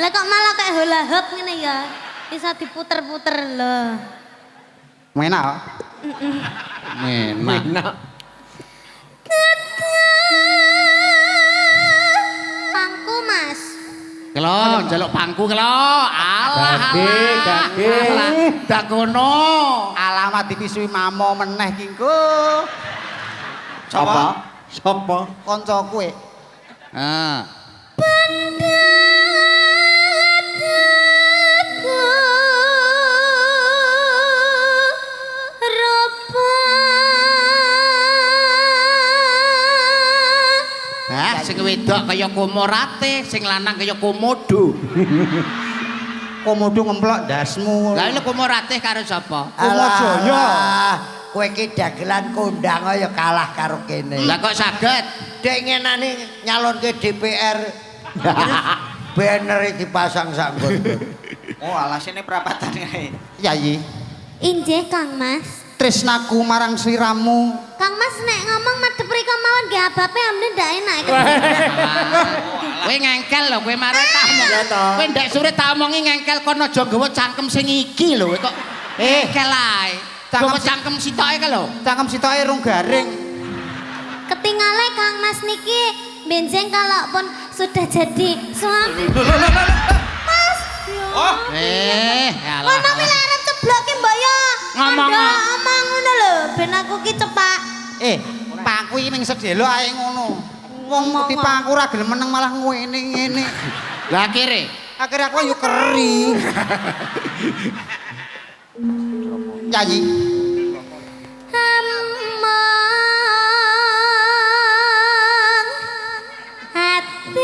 Speaker 3: Lah kok malah kayak hula hoop ngene ya. Bisa diputer-puter lho.
Speaker 5: Menak.
Speaker 4: Menak.
Speaker 3: Pangku, Mas.
Speaker 4: Kelo, njaluk pangku kelo. Alah, alah. Dak kono.
Speaker 5: Alamat dipisui mamo meneh ki engko.
Speaker 7: Sapa? Sapa?
Speaker 5: Kanca kowe.
Speaker 4: Heeh. Hah, sing wedok kaya komorate, sing lanang kaya komodo.
Speaker 5: Komodo ngemplok ndasmu.
Speaker 4: Lah lho komorate karo sapa?
Speaker 5: Komojaya.
Speaker 8: Kowe iki dagelan kondang ya kalah karo kene.
Speaker 4: Lah kok saged?
Speaker 8: Dek ngenane nyalonke DPR. Banner dipasang sak nggon.
Speaker 6: Oh, alasene perapatan kae.
Speaker 5: Yayi.
Speaker 3: Injih, Kang Mas.
Speaker 5: Tresnaku marang sliramu.
Speaker 3: Kang Mas nek ngomong madhep rika mawon nggih abape amne ndak enak.
Speaker 4: Kowe ngengkel lho, kowe marang tak omong. Kowe ndek sore tak omongi ngengkel kono aja nggawa cangkem sing iki lho kok. Ngengkel ae. Cangkem cangkem sitoke ka lho.
Speaker 5: Cangkem sitoke rung garing.
Speaker 3: Ketingale Kang Mas niki benjeng kalau pun sudah jadi suami. Mas.
Speaker 4: Oh. Alah.
Speaker 3: Ngono kuwi arep cebloke mbok yo.
Speaker 4: Ngomong
Speaker 3: ngomong ngono lho, ben aku ki cepak.
Speaker 5: Pangku iki ming sedelo ae ngono. Wong dipangku ora gelem meneng malah ngene ngene.
Speaker 4: Lah akhire,
Speaker 5: akhire aku yo keri. Yayi.
Speaker 3: Among ati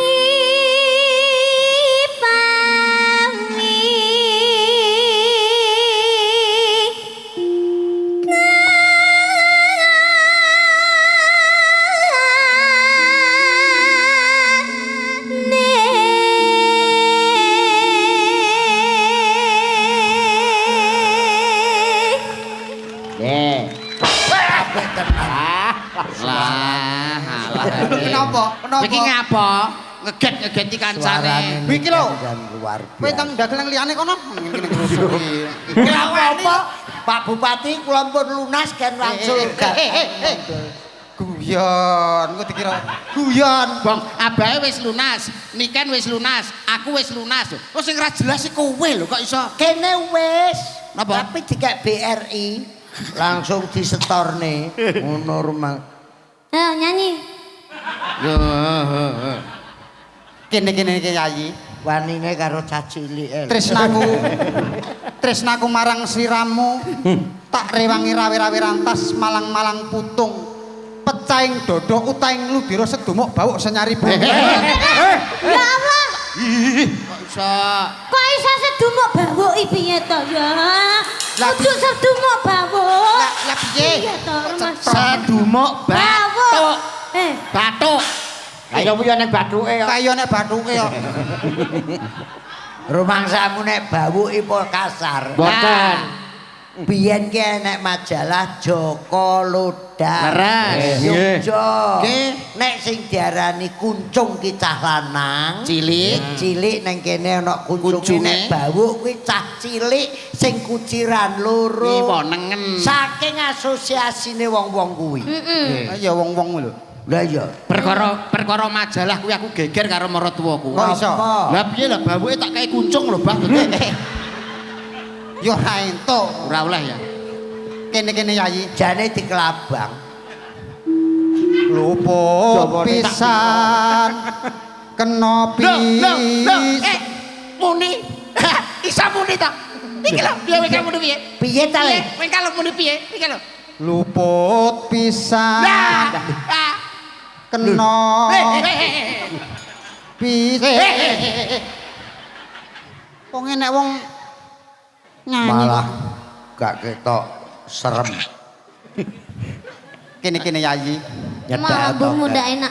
Speaker 3: pami
Speaker 4: Lah, alah.
Speaker 5: Kenapa? Kenapa?
Speaker 4: Iki ngapa? Ngeget-ngegeti kancane.
Speaker 5: Iki lho. Kowe teng dagelan liyane kono. Ngene ngrusuki.
Speaker 8: Kenapa? Pak Bupati kula pun lunas kan langsung.
Speaker 5: Guyon, kok dikira guyon.
Speaker 4: Bang, abahe wis lunas, Niken wis lunas, aku wis lunas. Oh sing ra jelas iki kowe lho kok iso.
Speaker 8: Kene wis.
Speaker 4: Napa?
Speaker 8: Tapi dikek BRI langsung disetorne ngono rumah.
Speaker 3: Ayo nyanyi.
Speaker 5: Kene-kene iki Yayi.
Speaker 8: Wanine karo cah cilik.
Speaker 5: Tresnaku. Tresnaku marang sliramu tak rewangi rawe-rawe rantas malang-malang putung. Pecahing dodo utaing ludira sedumuk bawuk senyari bumi.
Speaker 3: Ya Allah.
Speaker 4: Kok iso?
Speaker 3: Kok iso sedumuk bawuk iki piye to ya? Kudu sedumuk bawuk.
Speaker 5: Lah piye?
Speaker 3: Piye to Mas?
Speaker 4: Sedumuk bathuk. Bathuk.
Speaker 1: Kaya piye nek bathuke kok.
Speaker 5: Kaya nek bathuke kok.
Speaker 8: Rumangsamu nek bawuk ipo kasar.
Speaker 1: Mboten.
Speaker 8: Biyen ki enek majalah Joko Lodar.
Speaker 4: Leres.
Speaker 8: Yogya.
Speaker 4: Nggih.
Speaker 8: Nek sing diarani kuncung ki cah lanang,
Speaker 4: Cilik.
Speaker 8: Cilik nang kene ana kuncunge nek bawuk kuwi cah cilik sing kuciran loro.
Speaker 4: Kiwa nengen.
Speaker 8: Saking asosiasine wong-wong kuwi.
Speaker 3: Heeh.
Speaker 5: Ya wong-wong lho.
Speaker 8: Lah iya.
Speaker 4: Perkara majalah kuwi aku geger karo maratuwaku.
Speaker 5: Kok iso?
Speaker 4: Lah piye lah bawuke tak kei kuncung lho, Bah.
Speaker 5: Ya ora entuk.
Speaker 4: Ora oleh ya.
Speaker 5: Kene-kene Yayi.
Speaker 8: Jane dikelabang.
Speaker 5: Luput pisan. Kena
Speaker 4: Lho, lho,
Speaker 5: pisan.
Speaker 4: Muni. Isa muni ta? Iki lho, piye kowe muni piye?
Speaker 8: Piye ta le?
Speaker 4: Kowe kalau muni piye? Iki lho.
Speaker 5: Luput pisan. Kena pisan. Wong enek wong nyanyi
Speaker 8: malah gak ketok serem.
Speaker 5: Kene-kene Yayi.
Speaker 3: Nyedak rambutmu ndak enak.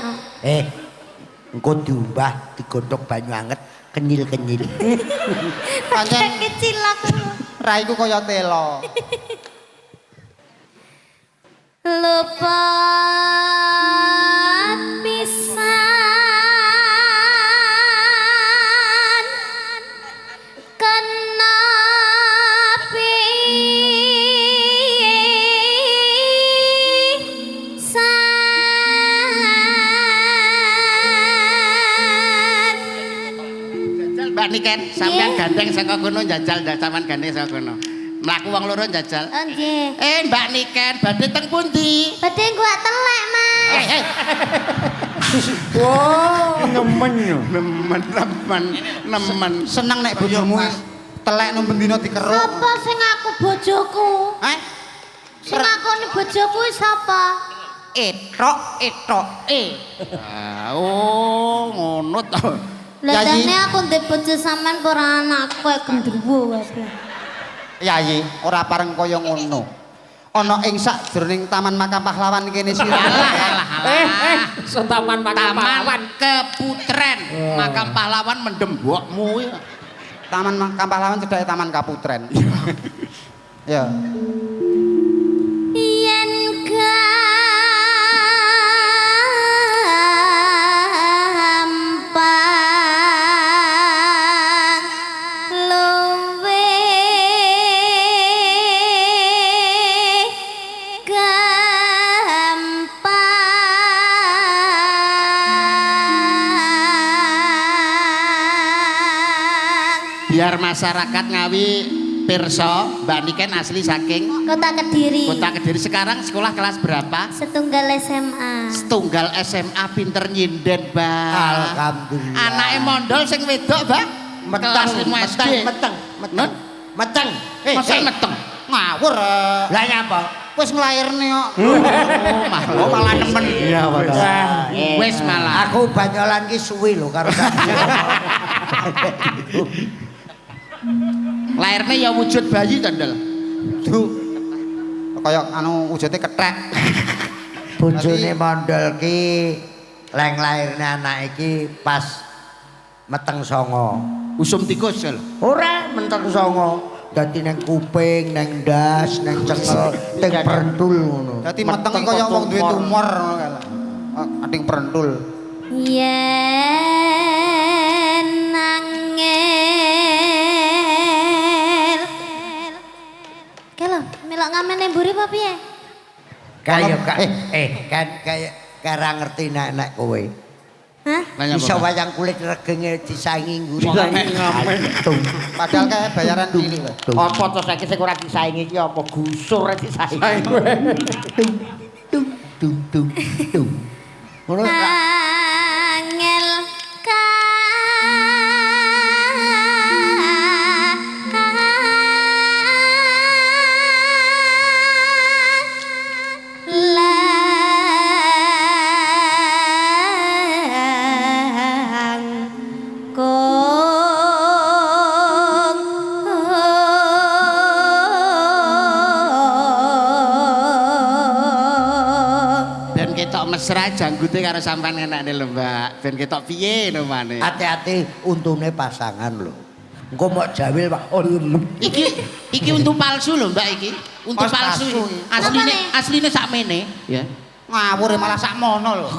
Speaker 8: Engko diumbah digodhog banyu anget kenyil-kenyil.
Speaker 5: Pancen
Speaker 3: kecil aku.
Speaker 5: Raiku kaya telo.
Speaker 3: Lupa pisan kena
Speaker 4: Niken, sampean gandeng saka kono njajal sampean gandeng saka kono. Mlaku wong loro njajal.
Speaker 3: Oh nggih.
Speaker 4: Mbak Niken badhe teng pundi?
Speaker 3: Badhe guak telek, Mas.
Speaker 2: Wow,
Speaker 7: nemen.
Speaker 4: Nemen, nemen, nemen.
Speaker 6: Seneng nek bojomu telek nang bendina dikeruk.
Speaker 3: Sapa sing aku bojoku?
Speaker 6: Heh?
Speaker 3: Sing ngakoni bojoku sapa?
Speaker 6: Etok, etok, e.
Speaker 4: Oh, ngono to.
Speaker 3: Lah dene aku ndek bojo sampean ora anakku kaya gendruwo kabeh.
Speaker 6: Yayi, ora pareng kaya ngono. Ana ing sakjroning Taman Makam Pahlawan kene sira.
Speaker 2: Taman Makam Pahlawan
Speaker 4: Keputren. Makam Pahlawan mendem mbokmu ya.
Speaker 6: Taman Makam Pahlawan cedhake Taman Kaputren. Ya.
Speaker 3: Yen gampang luwe gampang.
Speaker 4: Biar masyarakat Ngawi pirsa, Mbak Niken asli saking
Speaker 3: Kota Kediri.
Speaker 4: Kota Kediri. Sekarang sekolah kelas berapa?
Speaker 3: Setunggal SMA.
Speaker 4: Setunggal SMA, pinter nyinden, Mbak.
Speaker 8: Alhamdulillah.
Speaker 4: Anake mondol sing wedok, Mbak. Kelas 5 SD.
Speaker 8: Meteng, meteng. Meteng.
Speaker 4: Masa meteng?
Speaker 6: Ngawur.
Speaker 8: Lah nyapa?
Speaker 6: Wis nglairne kok.
Speaker 4: Oh, malah nemen.
Speaker 7: Iya, Pak.
Speaker 4: Wis malah.
Speaker 8: Aku banyolan ki suwi lho karo
Speaker 4: Lairne ya wujud bayi to, Ndel.
Speaker 6: Duh. Kaya anu wujude kethek.
Speaker 8: Bojone mondol ki leng lairne anak iki pas meteng songo.
Speaker 4: Usum tikus, Ndel.
Speaker 8: Ora meteng songo. Dadi nang kuping, nang ndas, nang cengel, teng prentul ngono.
Speaker 6: Dadi meteng kaya wong duwe tumor ngono kae. Ading prentul.
Speaker 3: Yen angel. Kelo, melok ngamen mburi apa piye?
Speaker 8: Kaya kan kaya ora ngerti nek-nek kowe.
Speaker 3: Hah?
Speaker 8: Bisa wayang kulit regenge disaingi nguri.
Speaker 6: Padahal kae bayaran cilik lho.
Speaker 1: Apa to saiki sing ora disaingi iki apa gusur disaingi.
Speaker 8: Tung tung tung tung. Ngono
Speaker 3: angel
Speaker 4: Mesra janggute karo sampean enakne lho, Mbak. Ben ketok piye lho mane.
Speaker 8: Hati-hati untune pasangan lho. Engko mok jawil Pak. Oh,
Speaker 4: iki untu palsu lho, Mbak iki. Untu palsu. Asline asline sakmene, ya.
Speaker 6: Ngawur malah sakmono lho.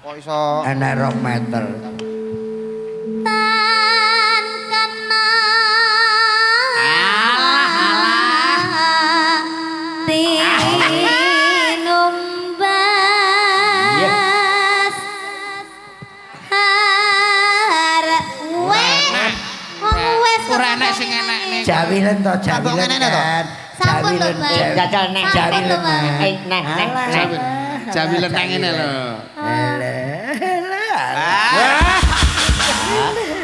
Speaker 6: Kok iso
Speaker 8: enek 2 meter.
Speaker 3: Tan kena.
Speaker 4: Alah alah. Ora enek sing enekne.
Speaker 8: Jawilen to, jawilen.
Speaker 3: Sampun lho, Pak.
Speaker 1: Jajal neh,
Speaker 8: jawilen
Speaker 1: neh. Neh, neh.
Speaker 4: Jawilen nang ngene lho.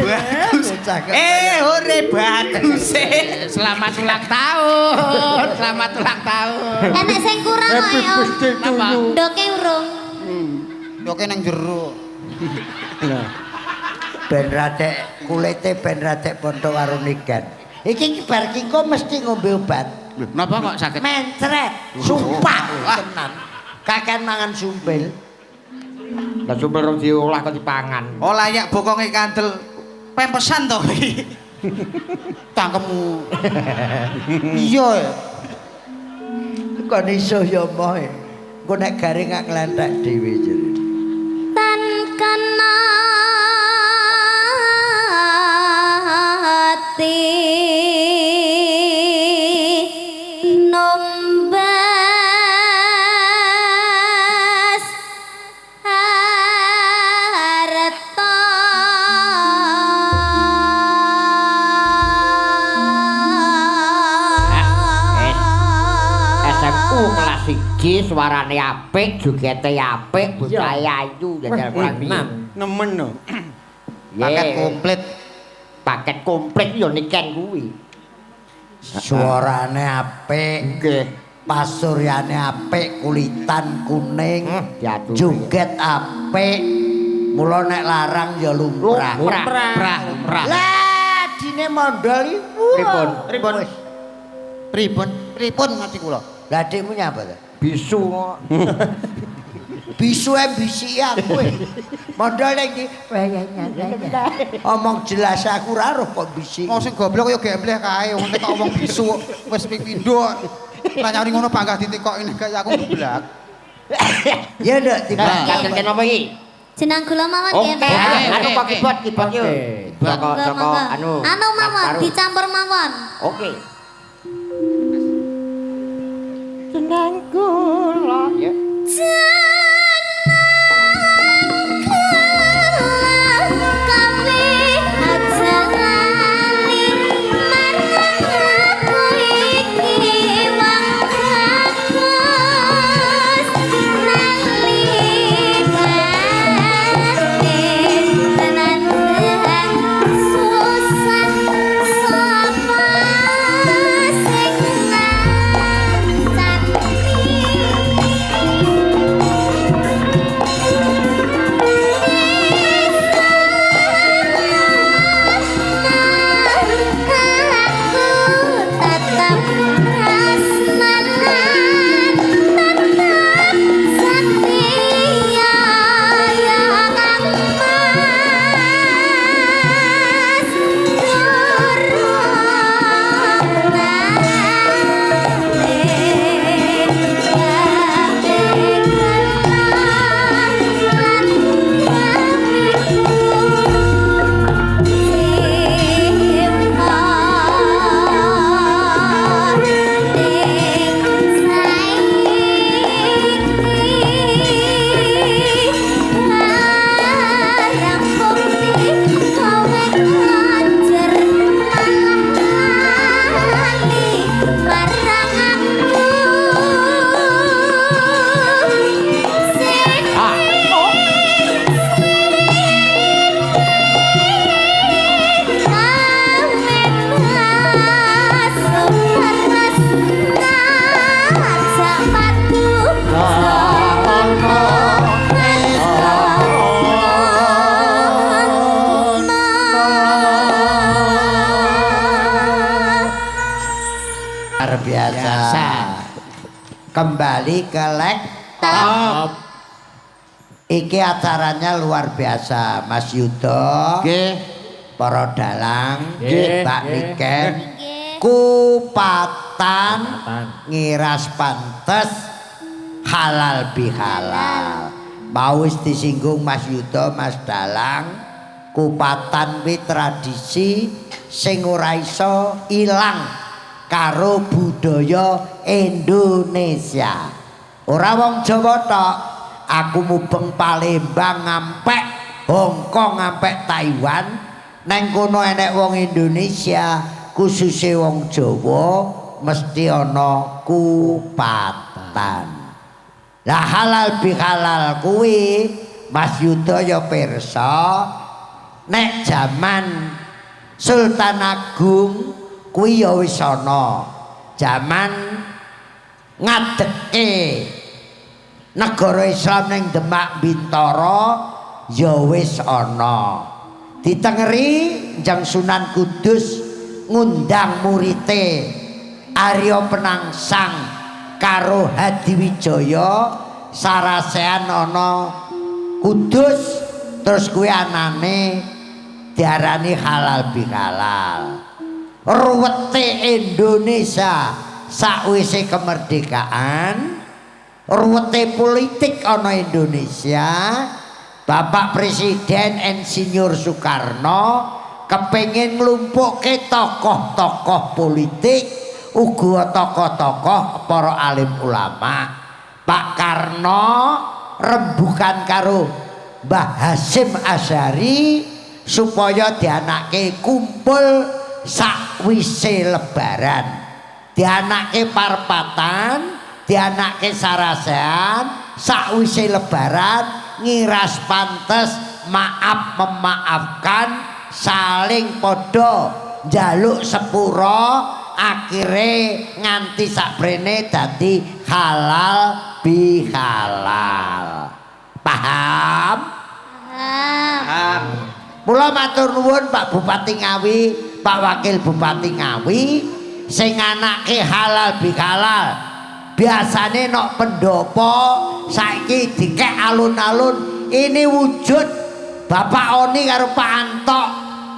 Speaker 5: Bagus. Hore bagus.
Speaker 4: Selamat ulang tahun. Selamat ulang tahun.
Speaker 3: Enek sing kurang kok ya. Ndoke urung.
Speaker 6: Ndoke nang jero.
Speaker 8: Ben radek kulite ben radek pontho karo Niken. Iki bar kiko mesti ngombe obat.
Speaker 4: Lho, napa kok saged?
Speaker 8: Mencret, sumpah tenan. Kakean mangan sumpil.
Speaker 1: Lah sumpil rong diolah kok dipangan.
Speaker 5: Oh layak bokonge kandel pempesan to iki.
Speaker 6: Cangkemmu. Iya.
Speaker 8: Kon iso ya moh. Engko nek garing gak nglenthek dhewe jere.
Speaker 3: Tan kena nombas harta.
Speaker 1: siji suarane apik, jogete apik, bocahe ayu jajal kurang piye.
Speaker 7: Nemen no.
Speaker 6: Paket komplit.
Speaker 1: Paket komplit ya Niken kuwi.
Speaker 8: Suarane apik.
Speaker 1: Nggih.
Speaker 8: Pasuryane apik, kulitan kuning, joget apik. Mula nek larang ya lumrah.
Speaker 1: Lumrah.
Speaker 8: Lah dine mondol iku.
Speaker 1: Pripun?
Speaker 6: Pripun? Pripun? Pripun ngerti kula?
Speaker 8: Lah adikmu nyapa ta?
Speaker 1: Bisu kok.
Speaker 8: Bisu ambisi aku. Mondol iki omong jelas aku ora roh kok bisi.
Speaker 6: Wong sing goblok ya gembleh kae, wong nek omong bisu wis ping pindho. Tanyane ngono panggah ditekoki nek kaya aku geblak.
Speaker 8: Ya nduk tiba.
Speaker 1: Katen napa iki?
Speaker 3: Jenang kula mawon nggih,
Speaker 1: Oke, anu kok keyboard keyboard yo. Joko joko anu.
Speaker 3: Anu mawon dicampur mawon.
Speaker 1: Oke. Jenang kula ya.
Speaker 8: Kembali ke laptop. Iki acaranya luar biasa, Mas Yudo.
Speaker 4: Nggih.
Speaker 8: Para dalang,
Speaker 2: nggih,
Speaker 8: Mbak Niken. Kupatan ngiras pantes halal bihalal. Mau wis disinggung Mas Yudo, Mas Dalang, kupatan kuwi tradisi sing ora iso ilang karo budaya Indonesia. Ora wong Jawa tok, aku mubeng Palembang ngampek Hong Kong ngampek Taiwan, neng kono enek wong Indonesia, khususe wong Jawa mesti ana kupatan. Lah halal bihalal kuwi Mas Yudo ya pirsa nek jaman Sultan Agung kuwi ya wis ana. Jaman ngadeke negara Islam ning Demak Bintara ya wis ana. Ditengeri Njang Sunan Kudus ngundang murite Arya Penangsang karo Hadiwijaya sarasehan ana Kudus, terus kuwi anane diarani halal bihalal. Ruwete Indonesia sakwise kemerdekaan, ruwete politik ana Indonesia, Bapak Presiden Insinyur Soekarno kepengin nglumpukke tokoh-tokoh politik uga tokoh-tokoh para alim ulama. Pak Karno rembukan karo Mbah Hasyim Asy'ari supaya dianake kumpul sakwise lebaran, dianake parpatan Dianake sarasehan sakwise lebaran ngiras pantes maaf memaafkan saling padha njaluk sepura akhire nganti sakbrene dadi halal bihalal. Paham?
Speaker 3: Paham.
Speaker 8: Mula matur nuwun Pak Bupati Ngawi, Pak Wakil Bupati Ngawi sing anake halal bihalal. Biasane nok pendopo saiki dikek alun-alun, ini wujud Bapak Oni karo Pak Antok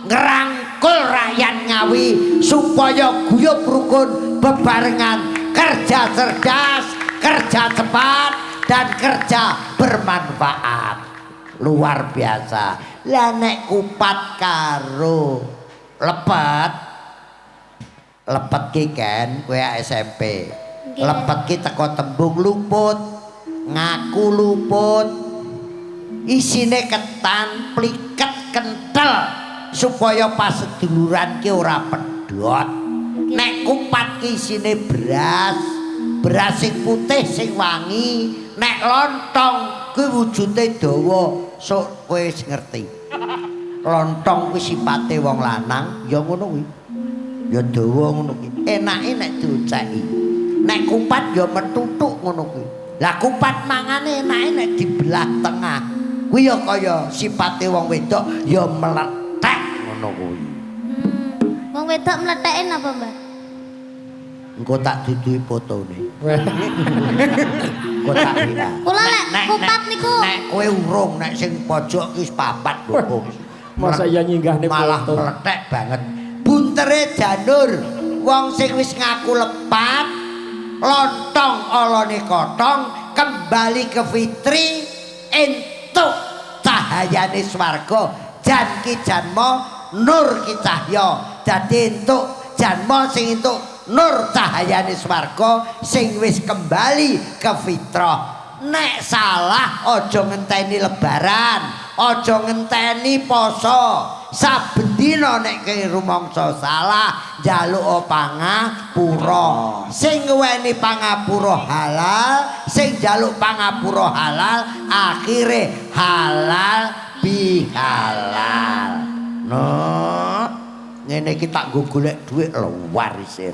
Speaker 8: ngerangkul rakyat Ngawi supaya guyub rukun bebarengan, kerja cerdas, kerja cepat, dan kerja bermanfaat. Luar biasa. Lah nek kupat karo lepet, lepet ki kan kowe SMP. Lepet ki teko tembung luput, ngaku luput. Isine ketan, pliket, kentel supaya paseduluran ki ora pedhot. Nek kupat ki isine beras, beras sing putih sing wangi. Nek lontong kuwi wujude dawa, sok kowe wis ngerti. Lontong kuwi sipate wong lanang ya ngono kuwi. Ya dawa ngono kuwi. Enake nek dioceki. Nek kupat ya metutuk ngono kuwi. Lah kupat mangane enake nek dibelah tengah. Kuwi ya kaya sipate wong wedok ya meletek ngono kuwi.
Speaker 3: Wong wedok mleteke napa, Mbah?
Speaker 8: Engko tak duduhi fotone. Engko tak kira.
Speaker 3: Kula lek kupat niku
Speaker 8: nek kowe urung, nek sing pojok ki wis papat lho.
Speaker 2: Masa iya nyinggahne foto.
Speaker 8: Malah meletek banget. Buntere janur, wong sing wis ngaku lepat, lontong olone kotong, kembali ke fitri, entuk cahayane swarga, jan ki janma, nur ki cahya. Dadi entuk janma sing entuk nur cahayane swarga sing wis kembali ke fitrah. Nek salah aja ngenteni lebaran, aja ngenteni poso. Saben dina nek kowe rumangsa salah njaluk pangapura. Sing ngeweni pangapura halal, sing njaluk pangapura halal, akhire halal bihalal. No. Ngene iki tak nggo golek dhuwit luar isih.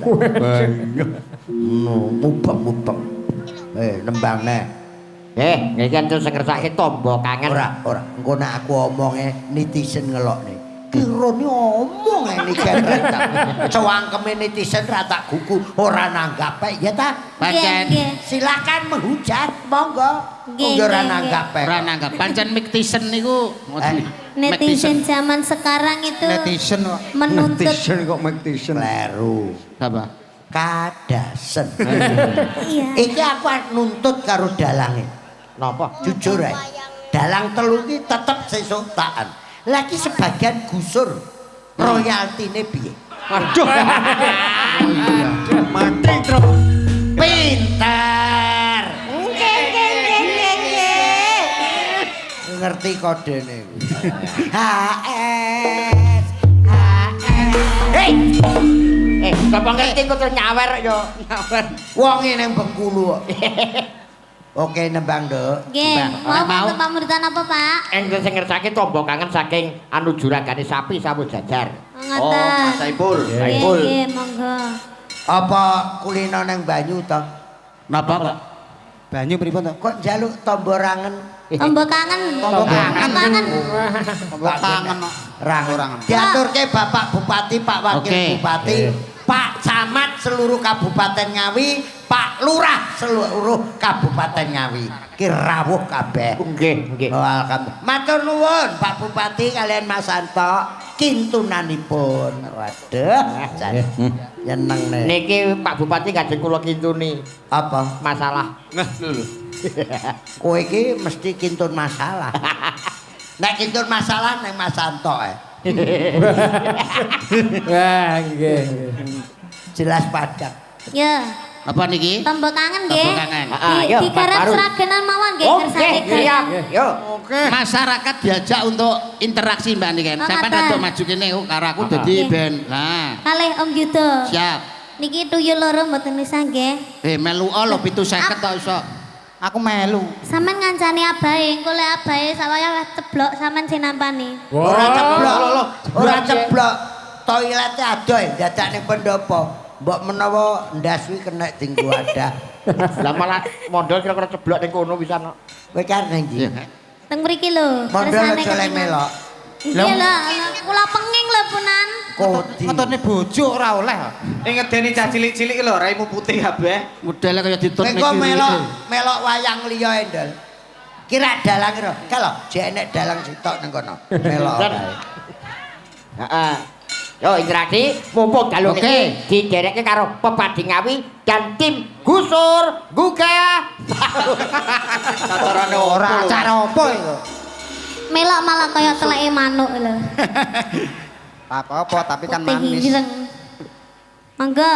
Speaker 8: No, mubeng-mubeng. Nembang neh.
Speaker 1: Niki enten sing ngersake tombo kangen.
Speaker 8: Ora, ora. Engko nek aku omonge netizen ngelokne. Kirone omong ae niki rek. Cewangkeme netizen ra tak gugu, ora nanggape ya ta?
Speaker 4: Pancen.
Speaker 8: Silakan menghujat, monggo. Yo ora nanggape.
Speaker 4: Ora nanggap. Pancen netizen niku
Speaker 3: netizen zaman sekarang itu
Speaker 6: netizen kok
Speaker 3: menuntut.
Speaker 7: Netizen kok netizen.
Speaker 8: Kleru.
Speaker 4: Apa?
Speaker 8: Kadasen.
Speaker 3: Iya.
Speaker 8: Iki aku nuntut karo dalange.
Speaker 1: Napa?
Speaker 8: Jujur ae. Dalang telu iki tetep sesuk taan. Lagi sebagian gusur royaltine piye?
Speaker 7: Aduh. Mati terus.
Speaker 8: Pinter.
Speaker 3: Nggih, nggih, nggih, nggih.
Speaker 8: Ngerti kodene kuwi. HS HS.
Speaker 1: Hei. Sapa ngerti kok terus nyawer yo. Nyawer.
Speaker 8: Wonge nang Bengkulu kok. Oke nembang, Nduk.
Speaker 3: Nggih, mau pamuritan apa, Pak?
Speaker 1: Enten sing ngersake tombo kangen saking anu juragane sapi sawu jajar.
Speaker 3: Oh,
Speaker 6: Mas Saipul.
Speaker 3: Saipul. Nggih, monggo.
Speaker 8: Apa kulino nang banyu to?
Speaker 4: Napa, Pak?
Speaker 6: Banyu pripun to?
Speaker 8: Kok njaluk tombo rangen?
Speaker 3: Tombo kangen.
Speaker 6: Tombo kangen.
Speaker 3: Tombo
Speaker 6: kangen.
Speaker 8: Rangen. Diaturke Bapak Bupati, Pak Wakil Bupati, Pak Camat seluruh Kabupaten Ngawi, Pak Lurah seluruh Kabupaten Ngawi. Ki rawuh kabeh.
Speaker 1: Nggih, nggih.
Speaker 8: Oh, alhamdulillah. Matur nuwun Pak Bupati kalian Mas Anto kintunanipun. Waduh, nyenengne.
Speaker 1: Niki Pak Bupati kajeng kula kintuni.
Speaker 8: Apa?
Speaker 1: Masalah.
Speaker 7: Nah, lho.
Speaker 8: Kowe iki mesti kintun masalah. Nek kintun masalah neng Mas Anto eh.
Speaker 2: Wah, nggih.
Speaker 8: Jelas padat.
Speaker 3: Ya.
Speaker 4: Apa niki?
Speaker 3: Tombo kangen nggih.
Speaker 4: Tombo kangen.
Speaker 3: Digarap sragenan mawon nggih kersane.
Speaker 1: Oke, siap. Yo.
Speaker 4: Oke. Masyarakat diajak untuk interaksi Mbak Niken. Sampeyan rada maju kene karo aku dadi ben. Lah.
Speaker 3: Kalih Om Yudo.
Speaker 4: Siap.
Speaker 3: Niki tuyul loro mboten usah nggih.
Speaker 4: Melu lho 750 tok iso.
Speaker 6: Aku melu.
Speaker 3: Sampeyan ngancani abahe, engko lek abahe sawaya ceblok sampeyan sing nampani.
Speaker 8: Ora ceblok. Ora ceblok. Toilete adoh dadak ning pendopo. Mbok menawa ndas kuwi kena dinggo wadah.
Speaker 1: Lah malah mondol kira-kira ceblok ning kono pisan kok.
Speaker 8: Kowe kan ning ndi?
Speaker 3: Teng mriki lho.
Speaker 8: Mondol aja lek melok.
Speaker 3: Iya lho, kula penging lho Punan.
Speaker 8: Kodi.
Speaker 6: Ngetone bojo ora oleh.
Speaker 5: Ing ngedeni cah cilik-cilik lho raimu putih kabeh.
Speaker 4: Modele kaya ditutne
Speaker 8: Kowe melok melok wayang liya endel. Kira dalang kira. Kalau jek enek dalang sitok ning kono. Melok wae.
Speaker 1: Heeh. Yo interaksi mumpung dalu iki diderekke karo Pepadi Ngawi dan tim Gusur Gugah.
Speaker 5: Acarane
Speaker 6: Ora acara apa iku.
Speaker 3: Melok malah kaya teleke manuk lho.
Speaker 6: Apa-apa tapi kan
Speaker 3: Putih
Speaker 6: manis.
Speaker 3: ireng. Monggo.